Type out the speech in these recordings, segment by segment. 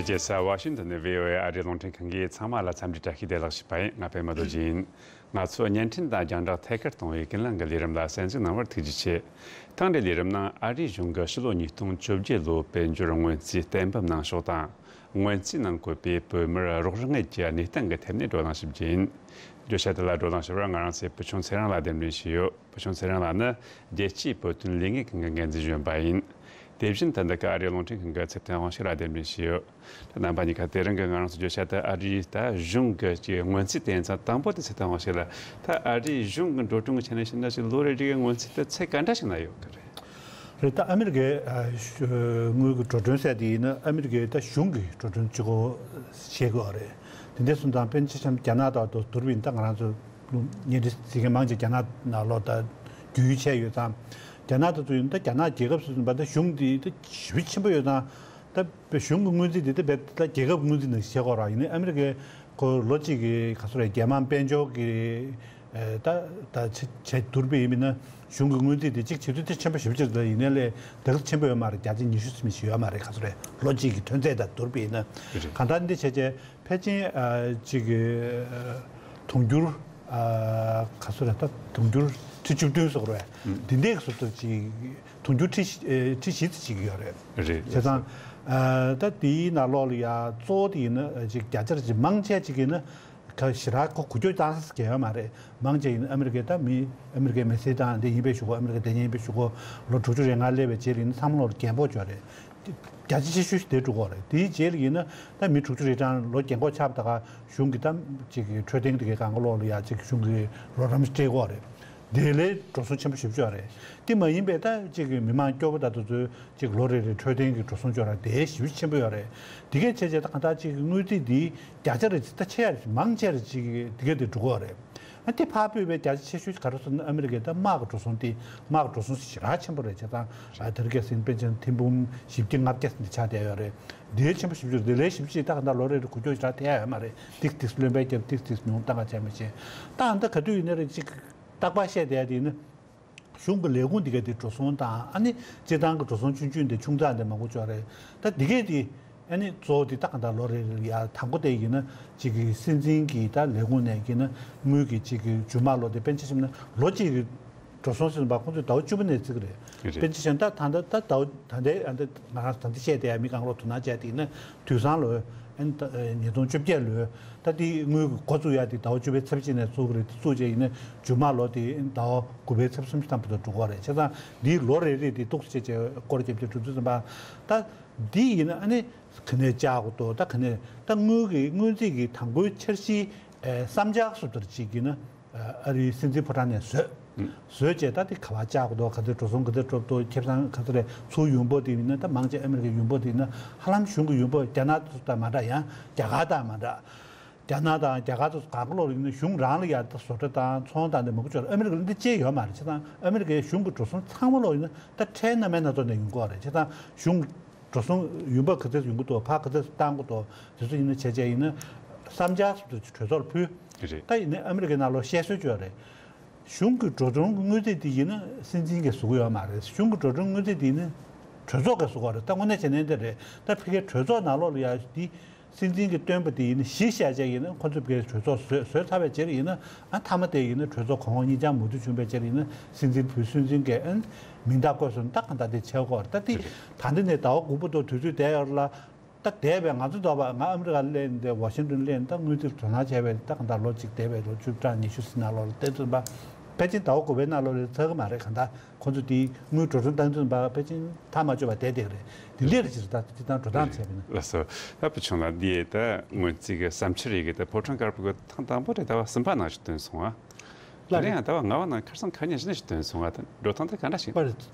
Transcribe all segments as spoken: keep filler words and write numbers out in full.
རྒྱལ་ས་ཝ་ཤིང་ཏོན་ནས་བྷི་ཨོ་ཨེ་ཨ་རིའི་རླུང་འཕྲིན་ཁང་གིས་ཚང་མ་ལ་འཚམས་འདྲི་བཀྲ་ཤིས་བདེ་ལེགས་ཞུས་པ་ཡིན། ང་པད་མ་རྡོ་རྗེ་ཡིན། ང་ཚོ་བརྙན་འཕྲིན་དང་རྒྱང་བསྒྲགས་ཐད་ཀར་གཏོང་བའི་ཀུན་གླེང་གི་ལས་རིམ་ལ་གསན་གཟིགས་གནང་བར་ཐུགས་རྗེ་ཆེ། ཐེངས་འདིའི་ལས་རིམ་ནང་ཨ་རིའི་གཞུང་གིས་ཕྱི་ལོ་ཉིས་སྟོང་བཅོ་བརྒྱད་ལོའི་དཔལ་འབྱོར་སྔོན་རྩིས་གཏན་འབེབས་གནང་ཕྱོགས་དང་། སྔོན་རྩིས་ནང་བཀོད་པའི་བོད་མིར་རོགས་རམ་དངུལ་གྱི་གནས་སྟངས་ཀྱི་ཐད་ནས་བགྲོ་གླེང་ཞིབ་རྒྱུ་ཡིན། བརྗོད་བྱ་དེ་ལ་བགྲོ་གླེང་ཞུ་བར་ང་རང་ཚོའི་བུ་ཆུང་ཚེ་རིང་ལགས་གདན་འདྲེན་ཞུས་ཡོད། བུ་ཆུང་ཚེ་རིང་ལགས་ནི་རྒྱལ་སྤྱིའི་བོད་དོན་ལས་འགུལ་ཁང་གི་འགན་འཛིན་གཞོན་པ་ཡིན། དེ་བཞིན་དུ་འདི་ག་ཨ་རིའི་རླུང་འཕྲིན་ཁང་གི་ཚེ་བརྟན་དབང་ཕྱུག་ལགས་གདན་འདྲེན་ཞུས་ཡོད། ད་རྣམ་པ་གཉིས་ཀ་དེ་རིང་གི་ང་རང་ཚོ་བརྗོད་བྱ་དེ་ཨ་རིའི་ད་གཞུང་གི་ཅིག་སྔོན་རྩིས་དེ་ཡིན་ཙང་། དང་པོ་དེ་ཚེ་བརྟན་དབང་ཕྱུག་ལགས། ད་ཨ་རིའི་གཞུང་གི་འགྲོ་གྲོན་གྱི་ཆ་ནས་བཤད་ན་ཅིག་ལོ་རེ་རེའི་སྔོན་རྩིས་དེ་ཚད་ག་འདྲ་ཞིག་ན་ཡོད་གི་རེད། རེད། ད་ཨ་མི་རི་ཀའི་ཨ་ཤུ་དངུལ་གྱི་འགྲོ་གྲོན་ཟེར་དེ་ཡིན་ན་ཨ་མི་རི་ཀའི་ད་གཞུང་གི་འགྲོ་གྲོན་གཅིག་པོ་བཤད་དགོས་པ་རེད། དེ་འདྲ་སོང་ཙང་དཔེར་ན་ཆ་བཞག་ན་རྒྱ་ནག་དང་དུ་བསྡུར་བ་ཡིན་ད་ང་རང་ཚོ་བརྙན་འཕྲིན་གཟིགས་མཁན་མང་ཆེ་རྒྱ་ནག་ནང་ལོགས་ད་རྒྱུས་ཡོད་བྱས་ཡོད་ཙང་། རྒྱ་ནག་དང་དུ་ཡིན་ད་རྒྱ་ནག་རྒྱལ་ཁབ་སུ་ཙམ་པ་ད་གཞུང་དེ་ད་ཞེ་པོ་ཆེན་པོ་ཡོད་ཙང་། ད་དཔེ་གཞུང་གི་སྔོན་རྩིས་དེ་ད་དཔེ་ད་རྒྱལ་ཁབ་སྔོན་རྩིས་ནང་བཤད་དགོས་ར། ཡིན་ནའི་ཨ་མི་རི་ཀའི་ཁོ་ལོ་གཅིག་གི་ག་ཚོད་རེད། རྒྱལ་དམངས་དཔལ་འབྱོར་གྱི་ཨེ་ད་ད་བྱེད་བྱེད་བསྡུར་བ་ཡིན་ན་གཞུང་གི་སྔོན་རྩིས་དེ་གཅིག་བྱེད་དུས་དེ་ཆེན་པོ་ཞེ་པོ་ཅིག་རེད། ཡིན་ནའི་ལས་དེ་ག་ཆེན་པོ་ཡོད་མ་རེད། བརྒྱ་ཆ་ཉི་ཤུ་ཙམ་ཞིག་ཡོད་མ་རེད། ག་ཚོད་རེད། ལོ་གཅིག་གི་ཐོན་རྫས་དང་བསྡུར་བ་ཡིན་ན། རེད། གང་ལྟར་འདི་བྱས་རྗེས་ཕལ་ཆེར་ཨ་གཅིག་གི་དུང་འགྱུར་ཨ་ག་ཚོད་རེད། ད་དུང་འགྱུར་ཁྲི་བཅུ་བདུན་སོགས་རེད། འདི་འདྲའི་བཟོ་ལྟ་ཅིག་དུང་འགྱུར་ཁྲི་བཞི་ཨེ་ཁྲི་བཞི་ཙམ་ཅིག་ཡོད་རེད། རེད། བྱས་ཙང་ཨ་ད་དེའི་ནང་ལོགས་ལ་ཡ་གཙོ་བོ་དེ་ཡིན་ན་ཅིག་བརྒྱ་ཆ་ཅིག་མང་ཆེ་ཅིག་ཡིན་ན་ག་ཞེ་དྲག་ཁོ་འགུལ་སྐྱོད་བཏང་ས་གང་ཡང་ཡོད་མ་རེད། མང་ཆེ་ཡིན་ན་ཨ་མི་རི་ཀའི་ད་མི་ཨ་མི་རི་ཀའི་མི་སེར་དང་དེ་ཡིན་པའི་གཞུག་གུ་ཨ་མི་རི་ཀའི་དེ་ཡིན་པའི་གཞུག་གུ་ལོ་དྲུག་ཅུ་རེ་ལྔ་སླེབས་པའི་རྗེས་ལ་ཡིན་ན་ཚང་མ་ལོག་རྒན་གོག་ཅིག་ཡོད་རེད། བརྒྱ་ཆ་ཆེ་ཤོས་ཤིག་དེ་འགྲོ་གི་ཡོད་རེད། དེའི་རྗེས་ལ་ཡིན་ན་ད་མི་དྲུག་ཅུ་རེ་གྲངས་ལོ་རྒན་གོག་ཆགས་པ་ད་ག་གཞུང་གི་ད་ཅིག་གི་འཕྲོད་བསྟེན་དེ་གའི་གང་ག་ལོག་ལ་ཡ་ཅིག་གཞུང་གི་རོགས་རམ་སྤྲད་ཀྱི་ཡོད་རེད། དེ་ལས་འགྲོ་སོང་ཆེན་པོ་ཞེ་པོ་ཅིག་ཡོད་རེད། དེ་མ་ཡིན་པའི་ད་ཅིག་གི་མི་མང་སྐྱོ་པོ་ད་དུ་ཚོའི་ཅིག་ལོ་རེ་རེ་འཕྲོད་བསྟེན་གྱི་འགྲོ་སོང་ཅིག་ཡོད་རེད། དེ་ཞེ་པོ་ཆེན་པོ་ཡོད་རེད། དེ་གའི་བྱས་རྗེས་ད་གང་ལྟར་ཅིག་གི་དངུལ་རྩིས་འདི་བརྒྱ་ཆ་རེ་ད་ཆེ་ཡ་རེ་མང་ཆེ་རེ་ཅིག་གི་དེ་གའི་དེ་འགྲོ་གི་ཡོད་རེད། ཨ་དེ་ཕར་ཕུད་པའི་བརྒྱ་ཆ་ཆེ་ཤོས་ག་རེ་སོང་ན་ཨ་མི་རི་ཀའི་ད་དམག་གི་འགྲོ་སོང་དེ་དམག་གི་འགྲོ་སོང་ཞེ་དྲག་ཆེན་པོ་རེད། བྱས་ཙང་ཨ་དེ་རིང་ཁ་སང་དཔེར་ན་ཆ་བཞག་ན་ཐེར་འབུམ་བཞི་བརྒྱ་ལྔ་བརྒྱ་ཟིན་ཏེ་ཆགས་བསྡད་ཡོད་རེད། དེའི་ཆེན་པོ་ཞེ་པོ་ཅིག་རེད། དེ་ལས་ཞེ་པོ་ཅིག་ད་ག་འདྲ་ལོ་རེ་རེ་འགུལ་སྐྱོད་ཞེ་དྲག་ཐེབས་ཡ་ཡོད་མ་རེད། ཏིག་ཏིག་བློན་པོའི་རྒྱབ་ཏིག་ཏིག་ཉུང་བཏང་ག་བྱས་མི་ཤེས། ད་ཨ་ད་ག་དུས་ཡིན་ན་རེད་ཅིག་རྟག་པར་བཤད་བསྡད་ཡ་དེ་ཡིན་ན། གཞུང་གི་ལས་ཁུངས་འདི་ག་དེ་འགྲོ་སོང་དང་ཨ་ནི་སྤྱི་བཏང་གི་འགྲོ་སོང་ཆུང་ཆུང་དེ་ཆུང་ཙག་དེ་མང་པོ་ཅིག་ཡོད་རེད། ད་འདི་ག་དེ་ཨ་ནི་གཙོ་བོ་དེ་ད་ག་འདྲ་ལོ་རེ་རེ་ཡ་དང་པོ་དེ་ཡིན་ན་ཅིག་གི་སྲིད་འཛིན་གྱི་ད་ལས་ཁུངས་ནས་ཡིན་ན་དངུལ་གྱི་ཅིག་གི་རྒྱུ་མ་ལོ་དེ་དཔེར་ན་ཆ་བཞག་ན་ལོ་གཅིག་གི་འགྲོ་སོང་ཟེར་བ་ཁོང་ཚོས་ཟླ་བ་བཅུ་པ་ནས་བརྩི་གི་རེད། རེད། དཔེར་ན་ཆ་བཞག་ན་ད་ད་ལྟ་ཟླ་བ་ད་ལྟའི་ཨ་ད་ང་རང་ད་ལྟ་བཤད་བསྡད་ཡ་མི་གང་ལོ་དོ་སྣང་བྱས་དེ་ཡིན་ན་དུས་སང་ལོ་ཨ་ནི་ད་ཉིས་སྟོང་བཅོ་བརྒྱད་ལོའི་ད་དེའི་དངུལ་གྱི་འགོ་བཙུགས་ཡ་དེ་ཟླ་བ་བཅུ་པའི་ཚེས་གཅིག་ནས་བཙུགས་ཀྱི་རེད། དེ་བཙུགས་རྗེས་ཡིན་ན་རྒྱུ་མ་ལོ་དེ་ཟླ་བ་དགུ་པའི་ཚེས་པ་སུམ་ཅུ་ཐམ་པ་དུ་འགྲོ་གི་རེད། བྱས་ཙང་འདིའི་ལོ་རེ་རེ་དེ་ཏོག་ཙམ་བྱས་བྱས་སྐོར་རྒྱབ་བྱས་གྲུབ་ཚུལ་ཙམ་པ། ད་འདི་ཡིན་ན་ཨ་ནི་ག་ནས་བཅག་དགོས་འདུག་ད་ག་ནས་ད་དངུལ་གྱི་སྔོན་རྩིས་ཀྱི་དང་པོའི་འཆར་གཞིའི་ཨེ་བསམ་འཆར་སོ་ལྟར་ཅིག་ཡིན་ན་ཨ་རིའི་སྲིད་འཛིན་ཕོ་བྲང་ནས་བཟོས། བཟོས་བྱས་ད་དེ་ག་པར་བཅག་དགོས་འདུག་ག་ཚོད་འགྲོ་སོང་ག་ཚོད་འགྲོ་འདུག་ཁེ་བཟང་ག་ཚོད་རེད། ཚུར་ཡོང་འབབ་དེ་ཡིན་ན་ད་མང་ཆེ་ཨ་མི་རི་ཀའི་ཡོང་འབབ་དེ་ཡིན་ན་ཧ་ལམ་གཞུང་གི་ཡོང་འབབ་རྒྱ་ནག་དང་མ་འདྲ། ཡང་རྒྱ་གར་དང་མ་འདྲ། རྒྱ་ནག་དང་རྒྱ་གར་དུ་གང་ག་ལོག་ཡིན་ན་གཞུང་རང་ལ་ཡ་ད་བཟོ་གྲྭ་དང་ཚོང་དང་དེ་མང་པོ་ཅིག་ཡོད་རེད། ཨ་མི་རི་ཀ་ལ་འདི་ཅི་ཡང་ཡོད་མ་རེད། བྱས་ཙང་ཨ་མི་རི་ཀའི་གཞུང་གི་འགྲོ་སོང་ཚང་མ་ལོག་ཡིན་ན་ད་ཁྲལ་སྣ་མིན་སྣ་ཚོགས་ནས་ཡོང་གི་ཡོད་རེད། བྱས་ཙང་གཞུང་འགྲོ་སོང་ཡོང་འབབ་ག་ཚོད་ཡོང་གི་འདུག་ཕར་ག་ཚོད་བཏང་གི་འདུག་དེ་ཚོ་ཡིན་ན་བྱས་བྱས་ཡིན་ན་བསམ་འཆར་སོགས་གྲོས་ཚོགས་ལ་ཕུལ། རེད། ད་ཡིན་ན་ཨ་མི་རི་ཀའི་ནང་ལོགས་བཤད་སྲོལ་ཅིག་ཡོད་རེད། གཞུང་གི་འགྲོ་སོང་གི་དངུལ་རྩིས་དེ་ཡིན་ན་སྲིད་འཛིན་གྱིས་བཟོ་གི་ཡོད་མ་རེད། གཞུང་གི་འགྲོ་སོང་དངུལ་རྩིས་དེ་ཡིན་ན་གྲོས་ཚོགས་ཀྱིས་བཟོ་གི་ཡོད་རེད། ད་དངོས་གནས་བྱས་ན་འདི་རེད། ད་ཕ་གིའི་གྲོས་ཚོགས་ནང་ལོགས་ལ་ཡ་དེ་སྲིད་འཛིན་གྱིས་བཏོན་པ་དེ་ཡིན་ན་གཞི་བཞག་བྱས་ཡིན་ན་ཁོ་ཚོས་ཕ་གིའི་གྲོས་ཚོགས་བཟོས་བཟོས་ཚར་བའི་རྗེས་ལ་ཡིན་ན་ཨ་མཐའ་མ་དེ་ཡིན་ན་གྲོས་ཚོགས་གོང་འོག་གཉིས་ཆ་མོས་མཐུན་བྱུང་བའི་རྗེས་ལ་ཡིན་ན་སྲིད་འཛིན་བུ་སྲིད་འཛིན་གྱིས་ཨ་མིང་རྟགས་བཀོད་སོང་ན་ད་གང་ལྟར་དེ་བྱེད་དགོས་རེད། ད་དེ་ད་འདི་ནས་ཟླ་བ་དགུ་པ་དང་དུས་ཚོད་བསྡད་ཡོད་རེད་ལ། ད་འདས་པའི་ང་ཚོ་འདོད་པ་ང་ཨ་མི་རི་ཀ་སླེབས་ཏེ་ཝ་ཤིང་ཏོན་སླེབས་ནས་ད་དངུལ་རྩིས་དོ་སྣང་བྱས་པའི་ད་གང་ལྟར་ལོ་གཅིག་འདས་པའི་ལོ་བཅུ་གྲངས་ཉི་ཤུ་ཙམ་ནང་ལོགས་ལ་བལྟས་ཚུལ་ལ་ཕལ་ཆེར་ཟླ་བ་དགུ་པའི་ནང་ལོགས་ལ་ཚར་གི་མ་རེད། གང་ལྟར་ཁོ་ཚོ་དེའི་དངུལ་འགྲོ་སོང་བཏང་ཚུལ་ལ་ཕལ་ཆེར་ཐག་མ་ཆོད་པ་བསྡད་བསྡད་རེད། དེ་འདྲས་རེད། ཅིག་ད་སྤྱིར་བཏང་འགྲོ་སྟངས་བྱས་པ་ཡིན་ན། ལགས་སོ། ད་བུ་ཆུང་ལགས་འདི་ད་སྔོན་རྩིས་ཀྱི་བསམ་འཆར་ཡི་གེ་ད་ཕོ་བྲང་དཀར་པོ་གི་ཐེངས་དང་པོ་རེད། ཟླ་བ་གསུམ་པ་ནང་བཞིན་བཏོན་སོང་ང་། ལགས་རེད། དེ་ནས་ཡང་ཟླ་བ་ལྔ་པ་ནང་ཁ་སང་ཁ་ཉིན་གཞི་ནས་ཞིག་བཏོན་སོང་ང་། ད་འགྲོ་སྟངས་དེ་ག་འདྲ་ཞིག་པར་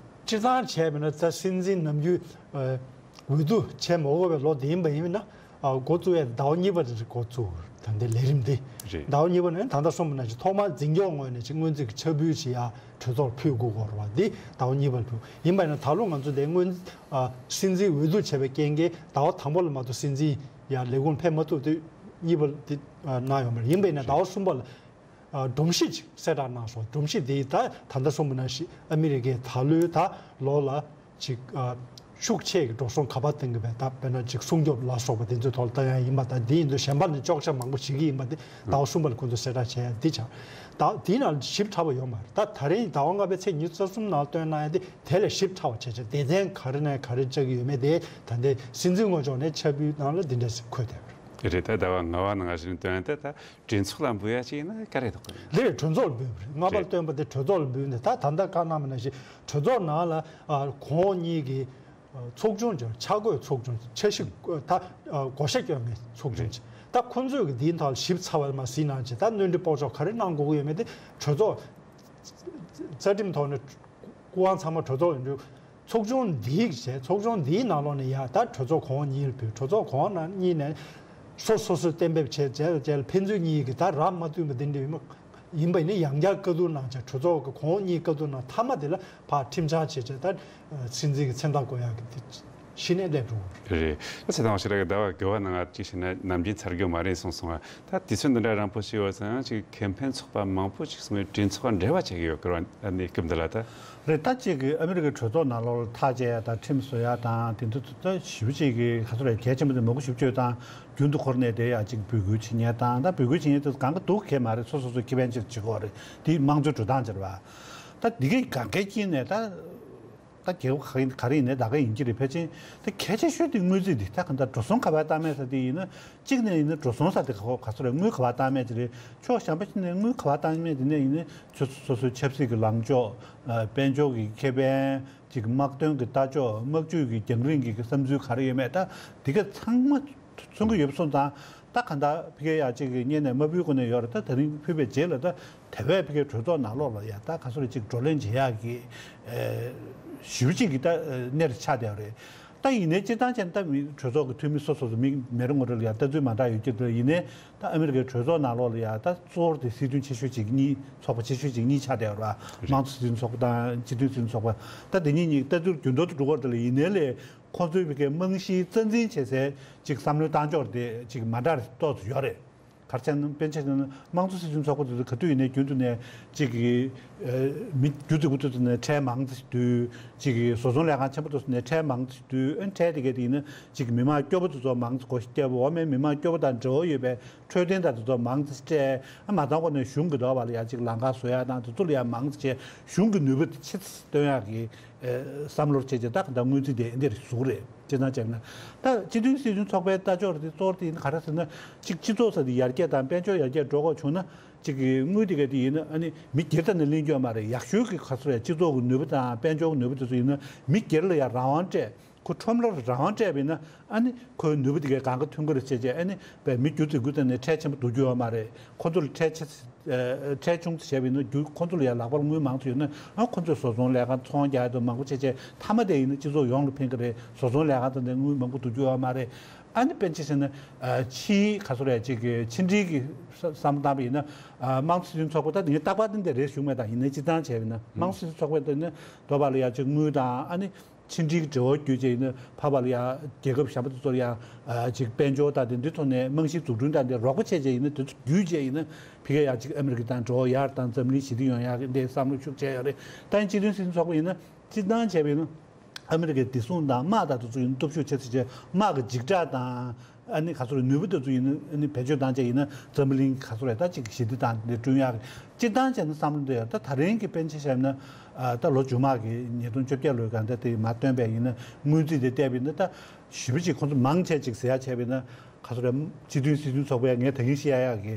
སྤྱིར་བཏང་བྱས་པ་ཡིན་ན་ད་སྲིད་འཛིན་ནམ་རྒྱུན་ཨ་འོས་བསྡུ་བྱས་མ་དགོས་པའི་ལོ་དེ་ཡིན་པ་ཡིན་ན་ཨ་འགོ་བཙུགས་ཡས་ཟླ་བ་གཉིས་པ་དེ་འགོ་བཙུགས། ད་ལྟའི་ལས་རིམ་འདི་རེད། ཟླ་བ་གཉིས་པ་ནས་ད་ལྟ་གསུངས་པ་ནང་བཞིན་ཐོག་མར་འཛིན་སྐྱོང་ངོས་ནས་ཅིག་སྔོན་རྩིས་ཀྱི་ཕྱག་ཕུལ་ཅིག་ཡ་གྲོས་ཚོགས་ལ་ཕུལ་དགོས་ཀྱི་ཡོད་རེད་པ། འདི་ཟླ་བ་གཉིས་པ་ལ་ཕུལ། ཡིན་པ་ཡིན་ན་ད་ལོ་ང་ཚོ་དེ་སྔོན་ཨ་སྲིད་འཛིན་འོས་བསྡུ་བྱས་པའི་རྐྱེན་གྱིས་ཟླ་བ་དང་པོ་ལ་མ་གཏོགས་སྲིད་འཛིན་ཡ་ལས་ཁུངས་ཕེབས་མ་ཐུབ་དུས་གཉིས་པ་འདི་ཨ་གནང་ཡོད་མ་རེད། ཡིན་པ་ཡིན་ན་ཟླ་བ་གསུམ་པ་ལ་ཨ་སྒྲོམ་གཞི་ཅིག་གསལ་བསྒྲགས་གནང་སོང་། སྒྲོམ་གཞི་འདི་ད་ད་ལྟ་གསུངས་པ་ནང་བཞིན་ཨ་མི་རི་ཀས་ད་ལོའི་ད་ལོ་ལ་ཅིག་ཨ་ ཤུགས་ཆེ་གི་འགྲོ་སོང་ག་པར་བཏང་གི་བས། ད་དཔེར་ན་ཅིག་སྲུང་སྐྱོབ་ལ་སོགས་པ་དེ་ཚོའི་ཐོག་ལ་བཏང་ཡ་ཡིན་པ་དང་། དེ་ཡིན་དུས་གཞན་པ་ནས་གཅོག་ཆ་མང་པོ་བྱེད་ཀྱི་ཡིན་པ་དེ་ཟླ་བ་གསུམ་པ་ལ་ཁོང་ཚོ་གསལ་བསྒྲགས་བྱས་ཡ་འདི་ཆགས། ད་དེའི་ནང་ཞིབ་ཕྲ་བ་ཡོད་མ་རེད། ད་ད་རིང་ཟླ་བ་ལྔ་པའི་ཚེས་ཉི་ཤུ་རྩ་གསུམ་ནང་བཏོན་གནང་ཡ་དེ་དེ་ལས་ཞིབ་ཕྲ་བ་བྱས་བྱས། སྡེ་ཚན་ག་རེ་ནས་ག་རེ་བཅར་གྱི་ཡོད་མེད་དེ་ད་ལྟའི་སྲིད་འཛིན་ངོས་ཕྱོགས་ནས་ཕྱག་དཔེའི་ནང་ལ་འདི་འདྲས་འཁོད་བསྡད་ཡོད་རེད། རེད། ད་ཟླ་བ་ལྔ་པ་ནང་བཞིན་བཏོན་ཏེ། ད་གྲོས་ཚོགས་ལ་འབུལ་ཡ་ཅིག་ཡིན་ན་ག་རེ་འདུག་གོ། འདི་རེད། གྲོས་ཚོགས་ལ་འབུལ་བ་རེད། ལྔ་པར་རེད། བཏོན་པ་དེ་གྲོས་ཚོགས་ལ་འབུལ་ནས། ད་ད་ལྟ་བཀའ་གནང་བ་ནང་བཞིན་གྲོས་ཚོགས་ནང་ལ་ཨ་གོང་འོག་གཉིས་ཀྱི་ཨ་ཚོགས་ཆུང་ཅིག། འཆར་འགོད་ཚོགས་ཆུང་ཅིག། འཆར་གཞི་ད་ཨ་བགོ་བཤའ་སྐྱོན་མཁན་ཚོགས་ཆུང་ཅིག། རེད། ད་ཁོང་ཚོས་ཀྱི་འདིའི་ཐོག་ལ་ཞིབ་ཚགས་པ་མར་གཟིགས་གནང་བྱས། ད་སྣོན་འཕྲི་སྤོ་སྒྱུར་ག་རེ་གནང་དགོས་ཀྱི་ཡོད་མེད་དེ་གྲོས་ཚོགས་རྩ་ཁྲིམས་ཐོག་ནས་སྐུ་དབང་ཚང་མ་གྲོས་ཚོགས་ཡོང་དུས། ཚོགས་ཆུང་འདིའི་བྱས། ཚོགས་ཆུང་འདིའི་ནང་ལོགས་ནས་ཡ་ད་གྲོས་ཚོགས་གོང་འོག་གཉིས་ལ་ཕུལ། གྲོས་ཚོགས་གོང་འོག་ནང་གཉིས་ནས་སོ་སོ་སོས་གཏན་འབེབས་བྱས་བྱས་བྱས་ལ། ཕན་ཚུན་གཉིས་ཀྱི་ད་རགས་མ་བསྟུན་པ་དེ་འདྲ་ཡིན་པ་ཡིན་ན་ཡང་བསྐྱར་བཀའ་བསྡུར་གནང་བྱས། གྲོས་ཚོགས་ཀྱི་གོང་འོག་གཉིས་བཀའ་བསྡུར་གནང་། མཐའ་མ་དེ་ལ་ཕར་ཁྲིམས་འཆར་བྱས་བྱས། ད་སྲིད་འཛིན་གྱི་མཚན་རྟགས་བཀོད་ཡག་གི་དེ་གཞི་ནས་སླེབས་འགྲོ་གི་རེད། རེད། ད་ཚེ་དང་ཞེ་དྲག་གི་ཟླ་བ་དགུ་པ་ནང་ཅིག་བྱས་ན་ནམ་རྒྱུན་ཚར་རྒྱུ་མ་རེད་གསུངས་སོང་བ། ད་དུས་ཚོད་འདི་འདྲ་རིང་པོ་ཞིག་ཡོད་ཙང་ཅིག་ཁེ་ཕན་ཚོགས་པ་མང་པོ་ཞིག་སོང་བའི་གྲོས་ཚོགས་འབྲེལ་བ་བྱེད་ཀྱི་ཡོད་ཀྱི་རེད་བ། ཨ་ནི་སྐབས་འདི་ལ་ད། རེད། ད་ཅིག་གི་ཨ་མི་རི་ཀའི་གྲོས་ཚོགས་ནང་ལོགས་ལ་ཐག་བཅད་ཡ་དང་ཁྲིམས་བཟོ་ཡ་དང་དེ་ཚོ་ད་ཞེ་པོ་ཅིག་གི་ག་ཚོད་རེད། གལ་ཆེན་པོ་དེ་མང་པོ་ཞེ་པོ་ཅིག་ཡོད་དང་། རྒྱུན་དུ་འཁོར་ནས་དེ་ཡ་ཅིག་འབོད་སྐུལ་བྱེད་མཁན་དང་། ད་འབོད་སྐུལ་བྱེད་མཁན་དེ་གང་ག་འདུག་གི་མ་རེད། སོ་སོ་སོ་ཁེ་ཕན་ཆེད་བྱེད་དགོས་རེད། དེ་དམངས་གཙོའི་འགྲོ་སྟངས་ཅིག་རེད་བ། ད་འདི་གའི་གང་གའི་དཀྱིལ་ནས་ད། ད་རྒྱལ་ཁབ་ག་རེ་ཡིན་ནའི་ད་ག་ཡིན་གྱི་རེད། ཕལ་ཆེར་ད་གལ་ཆེ་ཤོས་དེ་དངུལ་རྩིས་དེ། ད་གང་ལྟར་འགྲོ་སོང་ག་པར་བཏང་མེད་ས་དེ་ཡིན་ན། གཅིག་ནས་ཡིན་ན་འགྲོ་སོང་ས་དེ་ག་ག་ཚོད་རེད། དངུལ་ག་པར་བཏང་མེད་ཅིག་རེད། ཕྱོགས་གཞན་པ་ཞིག་ནས་དངུལ་ག་པར་བཏང་མེད་དེ་ནས་ཡིན་ན། ཆོ་སོ་སོའི་ཆབ་སྲིད་ཀྱི་ལངས་ཕྱོགས། ཨ་དཔལ་འབྱོར་གྱི་ཁེ་ཕན། ཅིག་དམག་དོན་གྱི་ལྟ་ཕྱོགས། དམག་ཇུས་ཀྱི་རྒྱང་རིང་གི་བསམ་ཚུལ་ག་རེ་ཡོད་མེད། ད་དེ་ག་ཚང་མ་མཚོན་གྱི་ཡོད་པ་སོང་ཙང་། ད་གང་ལྟར་ཕ་གིར་ཡ་གཅིག་གི་སྔོན་ནས་མ་ཕུལ་གོང་ནས་ཡོད་རེད། ད་དེ་རིང་ཕུལ་བའི་རྗེས་ལ་ད་དེ་བས་ཕ་གིའི་གྲོས་ཚོགས་ནང་ལོགས་ལ་ཡ་ད་ག་ཚོད་རེ་ཅིག་བགྲོ་གླེང་བྱེད་ཡག་གི་ཨེ་ཞེ་པོ་ཅིག་གི་ད་ཨེ་གནས་རེ་ཆགས་བསྡད་ཡོད་རེད། ད་ཡིན་ནའི་སྤྱིར་བཏང་བྱས་ན་ད་མི་གྲོས་ཚོགས་ཀྱི་འཐུས་མི་སོ་སོ་སོ་མི་མི་རེ་ངོ་རེ་ལ་ཡ་ལྟ་ཚུལ་མ་འདྲ་ཡོད་ཀྱི་འདུག། ཡིན་ནའི་ད་ཨ་མི་རི་ཀའི་གྲོས་ཚོགས་ནང་ལོགས་ལ་ཡ་ད་གཙོ་བོ་དེ་སྲིད་དོན་ཆེ་ཤོས་ཅིག་གཉིས། ཚོགས་པ་ཆེ་ཤོས་ཅིག་གཉིས་ཆགས་བསྡད་ཡོད་རེད་བ། དམངས་གཙོ་སྲིད་དོན་ཚོགས་པ་དང་སྤྱི་མཐུན་སྲིད་དོན་ཚོགས་པ། ད་དེ་གཉིས་གཉིས་ལྟ་ཚུལ་འགྱུར་ལྡོག་ཏུ་འགྲོ་གི་རེད། དེ་ལ་ཡིན་ནའི་ལས། ཁོང་ཚོའི་བི་ཀའི་རྨང་གཞིའི་རྩ་འཛིན་བྱེད་སའི་ཅིག་བསམ་བློའི་བཏང་ཕྱོགས་དེ་ཅིག་མ་འདྲ་རེ་ཏོག་ཙམ་ཡོད་རེད། ག་རེ་བྱས་ན་དཔེར་ཆ་བཞག་ན་དམངས་གཙོ་སྲིད་དོན་ཚོགས་པ་དེ་ཚོ་ག་དུས་ཡིན་ནའི་རྒྱུན་དུ་ནས་ཅིག་གི་ཨ་མི་རྒྱུ་རྫི་འགོ་ཚུགས་ནས་ཁྲལ་མང་ཙམ་བསྡུས། ཅིག་གི་བཟོ་ཚོང་ལས་ཁང་ཆེན་པོ་དེ་ཚོ་ནས་ཁྲལ་མང་ཙམ་བསྡུས། ཨ་ཁྲལ་དེ་གས་དེ་ཡིན་ན་ཅིག་མི་མང་སྐྱོ་པོ་དེ་ཚོ་མང་ཙམ་སྒོ་ཕྱེ། འོག་མའི་མི་མང་སྐྱོ་པོ་དང་འབྲེལ་བ་ཡོད་པའི་འཕྲོད་བསྟེན་དང་དེ་ཚོ་མང་ཙམ་སྤྲད། ཨ་མ་དང་གོ་ནས་གཞུང་གི་འདོགས་པ་ལ་ཡ་ཅིག་ལམ་ཁ་བཟོ་ཡ་དང་དེ་ཚོ་ལ་ཡ་མང་ཙམ་བྱས། གཞུང་གི་ནུས་པ་དེ་ཆེ་ཙམ་བཏོན་ཡག་གི་ཨེ་བསམ་བློར་བྱས་རྗེས་ད་ག་འདྲ་སྔོན་རྩིས་དེ་འདིར་བཟུང་རེད། སྤྱིར་བཏང་བྱས་ན་ད་སྤྱི་མཐུན་སྲིད་དོན་ཚོགས་པའི་ལྟ་ཕྱོགས་རེད། དེ་གཙོ་བོ་དེ་ཡིན་ག་རེ་ཟེར་ན། གཅིག་སྤྱི་ཚོགས་ས་དེ་ཡར་རྒྱས་དང་དཔལ་འབྱོར་ཡར་རྒྱས་འགྲོ་དགོས་བྱུང་ན། གཅིག་གི་དངུལ་དེ་ག་དེ་ཡིན་ན་ཨ་ནི་མི་སྒེར་དང་ནི་ལེན་རྒྱུ་ཡོད་མ་རེད། ཡག་ཤོས་ཀྱི་ག་ཚོད་རེད། སྤྱི་ཚོགས་ཀྱི་ནུས་པ་དང་དཔལ་འབྱོར་གྱི་ནུས་པ་དེ་ཚོ་ཡིན་ན་མི་སྒེར་ལ་ཡང་རང་དབང་སྤྲད། ཁོ་ཁྲོམ་ར་ལ་རང་དབང་སྤྲད་པ་ཡིན་ན་ཨ་ནི་ཁོའི་ནུས་པ་དེ་ག་གང་ག་ཐོན་གྱི་རེད་བྱས་རྗེས། ཨ་ནི་བས་མི་རྒྱུ་རྫི་འགོ་བཏང་ནས་ཁྲལ་ཆེན་པོ་བསྡུ་རྒྱུ་ཡོད་མ་རེད། ཁོ་ཚོ་ལ་ཁྲལ་ཆེ། ཨ་ཁྲལ་ཆུང་ཙམ་བྱས་པ་ཡིན་ན་རྒྱུ་ཁོ་ཚོ་ལ་ཡང་ལག་པར་དངུལ་མང་ཙམ་ཡོད་ན། ཨ་ཁོ་ཚོས་བཟོ་ཚོང་ལས་ཁང་ཚོང་རྒྱག་ཡ་དང་མང་པོ་བྱས་བྱས། མཐའ་མ་དེ་ཡིན་ན་སྤྱི་ཚོགས་ཡོངས་ལ་ཕན་གྱི་རེད། བཟོ་ཚོང་ལས་ཁང་དང་དེ་དངུལ་མང་པོ་བསྡུ་རྒྱུ་ཡོད་མ་རེད། ཨ་ནི་དཔེར་ཆ་བཞག་ན་ཨ་ཕྱིའི་ག་ཚོད་རེད། ཅིག་གི་ཕྱི་འབྲེལ་གྱི་བསམ་བློ་བཏང་པ་ཡིན་ན། ཨ་དམངས་གཙོ་སྲིད་དོན་ཚོགས་པ་ད་ངས་རྟག་པར་དེ་འདྲ་རེད་ཞུ་མེད། ད་ཡིན་ནའི་སྤྱིར་བཏང་བྱས་པ་ཡིན་ན་དམངས་གཙོ་སྲིད་དོན་ཚོགས་པ་དེ་ནི་འདོད་པ་ལ་ཡ་ཅིག་དངུལ་དང་། ཨ་ནི་ཕྱི་འབྲེལ་གྱི་འབྲེལ་བ་བརྒྱུད་བྱས་ཡིན་ན་ཕར་བ་ལ་ཡ་རྒྱལ་ཁབ་གཞན་པ་དེ་ཚོར་ཡ་ཨ་ཅིག་དཔལ་འབྱོར་དང་དེ་འདྲའི་ཐོག་ནས་རྨང་གཞི་འཛུགས་སྐྲུན་དང་དེ་རོགས་པ་བྱས་བྱས་ཡིན་ན། དེ་ཚོ་བརྒྱུད་བྱས་ཡིན་ན་ཕ་གིར་ཡ་ཅིག་ཨ་མི་རི་ཀ་དང་འབྲེལ་བ་ཡར་དང་འཛམ་གླིང་ཞི་བདེ་ཡོང་ཡག་གི་འདི་བསམ་བློ་ཤུགས་ཆེ་ཡོད་རེད། ད་ཡིན་སྤྱི་མཐུན་སྲིད་དོན་ཚོགས་པ་ཡིན་ན་སྤྱིར་བཏང་བྱས་པ་ཡིན་ན་ཨ་མི་རི་ཀའི་བདེ་སྲུང་དང་དམག་དང་དེ་ཚོ་ཡིན་ན་སྟོབས་ཤུགས་ཆེ་ཙམ་བྱས། དམག་གི་འཇིགས་སྐྲག་དང་། ཨ་ནི་ག་ཚོད་རེད། ནུས་པ་དེ་ཚོ་ཡིན་ན་ཨ་ནི་བེད་སྤྱོད་བཏང་བྱས་ཡིན་ན་འཛམ་བུ་གླིང་ག་ཚོད་རེད། ད་ཅིག་ཞི་བདེ་དང་འདི་བསྐྲུན་ཡག་གི་སྤྱིར་བཏང་བྱས་ན་བསམ་བློ་འདི་ཡོད། ད་ད་རིང་གི་དཔེར་ན་ཆ་བཞག་ན་ཨ་ད་ལོ་མཇུག་མ་གི་ཉིས་སྟོང་བཅོ་བརྒྱད་ལོའི་གང་ལྟར་དེ་མར་བཏོན་པའི་ཡིན་ན་དངུལ་རྩིས་དེ་བལྟས་པ་ཡིན་ན། ད་ཞེ་པོ་ཅིག་ཁོང་ཚོ་མང་ཆེ་ཅིག་ཟེར་ཡག་བྱས་པ་ཡིན་ན་ག་ཚོད་རེད། སྤྱི་མཐུན་སྲིད་དོན་ཚོགས་པས་ངས་ད་གིན་བཤད་ཡག་གི་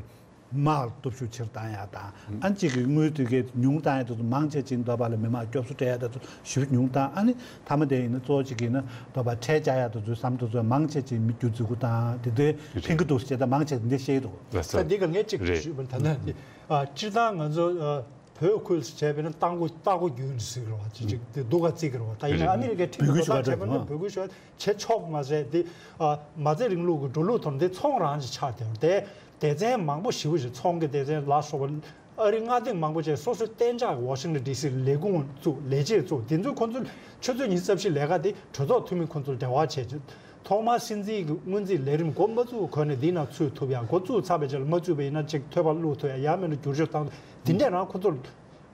དམག་ལ་སྟོབས་ཤུགས་ཆེར་བཏང་ཡག་དང་། ཨ་ནི་གཅིག་གི་དངུལ་དེ་གའི་ཉུང་བཏང་ཡག་དེ་ཚོ་མང་ཆེ་ཅིག་འདོད་པ་ལ་མི་མང་སྐྱོབ་གསོ་སྤྲད་ཡག་དེ་ཚོ་ཞེ་པོ་ཉུང་བཏང་། ཨ་ནི་མཐའ་མ་དེ་ཡིན་ན་གཙོ་བོ་གཅིག་ཡིན་ན་འདོད་པ་ཁྲལ་བཅག་ཡག་དེ་ཚོའི་བསམ་བློ་དེ་ཚོ་མང་ཆེ་ཅིག་མི་རྒྱུ་རྫི་འགོ་བཏང་། དེ་ཚོས་ཕན་གྱི་འདུག་ཟེར་བྱས། ད་མང་ཆེ་དེ་འདྲ་བཤད་ཀྱི་འདུག། ལགས་སོ། ད་འདི་ག་ངས་གཅིག་རེད། ཞུས་པ་ད་ནི་ཨ་སྤྱིར་བཏང་ང་ཚོ་ཨ་བོད་ཁུལ་བྱས་པས་ན་རྟ་མགོ་རྟ་མགོ་རྒྱུད་ཟེར་གི་རེད་བ། ཅིག་ཅིག་དེ་སྡུག་ག་བརྩི་གི་རེད་བ། ད་ཡིན་ན་ཨ་མི་རི་ཀའི་ཁྲིམས་འགོ་བཏགས་བྱས་པ་ན་འབོད་སྐུལ་ཞུ་བ་བྱེད་ཆོག་མ་རེད། དེ་ཨ་མ་རྩའི་རིང་ལུགས་ཀྱི་འགྲོ་ལུགས་ཐོག་ནས་དེ་ཚོང་རང་ཅིག་ཆགས་བསྡད་ཡོད་རེད། སྡེ་ཚན་མང་པོ་ཞེ་པོ་ཞིག་ཚོང་གི་སྡེ་ཚན་ལ་སོགས་པ་ཨ་རི་མངའ་སྡེ་མང་པོ་ཅིག་སོ་སོའི་གཏན་འཇགས་ཀྱི་ཝ་ཤིང་ཊོན་ཌི་སི་ལས་ཁུངས་བཙུགས། ལས་བྱེད་བཙུགས། དེ་ཚོས་ཁོང་ཚོ་ཆུ་ཚོད་ཉི་ཤུ་རྩ་བཞི་ལས་ཀ་དེ་གྲོས་ཚོགས་འཐུས་མི་ཁོང་ཚོར་འབྲེལ་བ་བྱས་བྱས། ཐོག་མར་སྲིད་འཛིན་གྱི་སྔོན་རྩིས་ལས་རིམ་འགོ་མ་བཙུགས་གོང་ནས་འདི་ནང་ཚུད་ཐུབ་ཡ། འགོ་བཙུགས་ཚར་བའི་རྗེས་ལ་མ་བཙུགས་པ་ཡིན་ན་ཅིག་ཐོད་པ་བླུགས་ཐུབ་ཡ། ཡང་མིན་ན་བསྒྱུར་བཅོས་བཏང་། དེ་འདྲས་རང་ཁོ་ཚོར་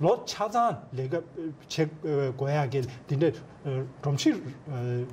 ལོ་ཆ་ཚང་ལས་ཀ་བྱེད་དགོས་ཡག་གི་འདི་འདྲའི་སྒྲོམ་གཞི་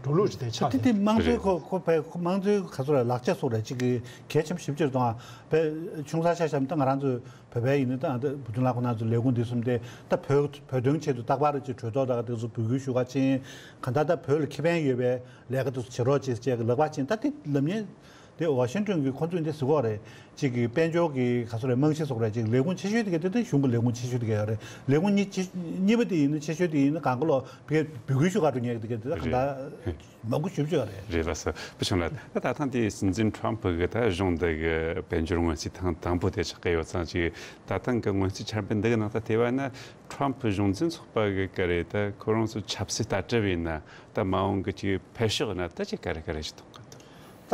འགྲོ་ལུགས་ཅིག་དེ་ཆགས་དེ་དེ་དམངས་གཙོའི་ཁོ་ཁོ་བས་ཁོ་དམངས་གཙོའི་ག་ཚོད་ལ་ལག་ཆ་སོགས་ར་ཅིག་གི་གལ་ཆེན་པོ་ཞེ་པོ་ཅིག་རེད་དང་། བས་ཆུང་ས་ཆ་བཞག་ན་ད་ང་རང་ཚོ་བོད་པའི་ཡིན་ན་ད་ད་བུ་ཆུང་ལགས་ཁོ་ན་ཚོ་ལས་ཁུངས་འདི་གསུམ་དེ་ད་བོད་བོད་དོན་ཆེད་དུ་རྟག་པར་ཅིག་གྲོས་ཚོགས་དང་དེ་ཚོ་འབོད་སྐུལ་ཞུ་ག་ཕྱིན། གང་ལྟར་ད་བོད་ལ་ཁེ་ཕན་ཡོད་པའི་ལས་ཀ་དེ་ཚོ་བྱེད་རོགས་ཅེས་བཅས་ཀྱི་ལག་པ་ཕྱིན། ད་དེ་ལབ་མཁན་དེ་ཝ་ཤིང་ཏོན་གྱི་ཁོ་ཚོས་འདི་ཟེར་གོ་རེད། གཅིག་གི་དཔལ་འབྱོར་གྱི་ག་ཚོད་རེད། རྨང་གཞི་སོགས་རེད། གཅིག་ལས་ཁུངས་ཆེ་ཤོས་དེ་ག་དེ་དེ་གཞུང་གི་ལས་ཁུངས་ཆེ་ཤོས་དེ་ག་ཡོད་རེད། ལས་ཁུངས་གཉིས་ཆེ་གཉིས་པ་དེ་ཡིན་ན་ཆེ་ཤོས་དེ་ཡིན་ན་གང་ག་ལོ་བི་བི་གུ་ཤུ་ག་འགྲོ་ཉེ་གི་དེ་ག་དེ་ད་གང་ལྟར་མང་པོ་ཞུ་ཆོག་རེད། རེད་ལགས་སོ། བུ་ཆུང་ལགས། ད་ད་ཐེངས་དེའི་སྲིད་འཛིན་ཁྲོམ་ཕུ་གི་ད་གཞུང་འདི་གི་དཔལ་འབྱོར་སྔོན་རྩིས་ཐེངས་དང་པོ་དེ་ཆགས་ཀྱི་ཡོད་ཙང་ཅིག་ད་ཐེངས་གི་སྔོན་རྩིས་འཆར་འབུལ་འདི་གི་ནང་ད་དེ་བ་ན་ཁྲོམ་ཕུ་གཞུང་འཛིན་ཚོགས་པ་གི་ག་རེད། ད་ཁོ་རང་ཚོ་ཆབ་སྲིད་ལྟ་གྲུབ་ཡིན་ན་ད་མ་འོངས་གི་ཅིག་འཕེལ་ཕྱོགས་ཡིན་ན་ད་ཅིག་ག་རེ་ག་རེ་ཞིག་མཐོང་གི་འདུག་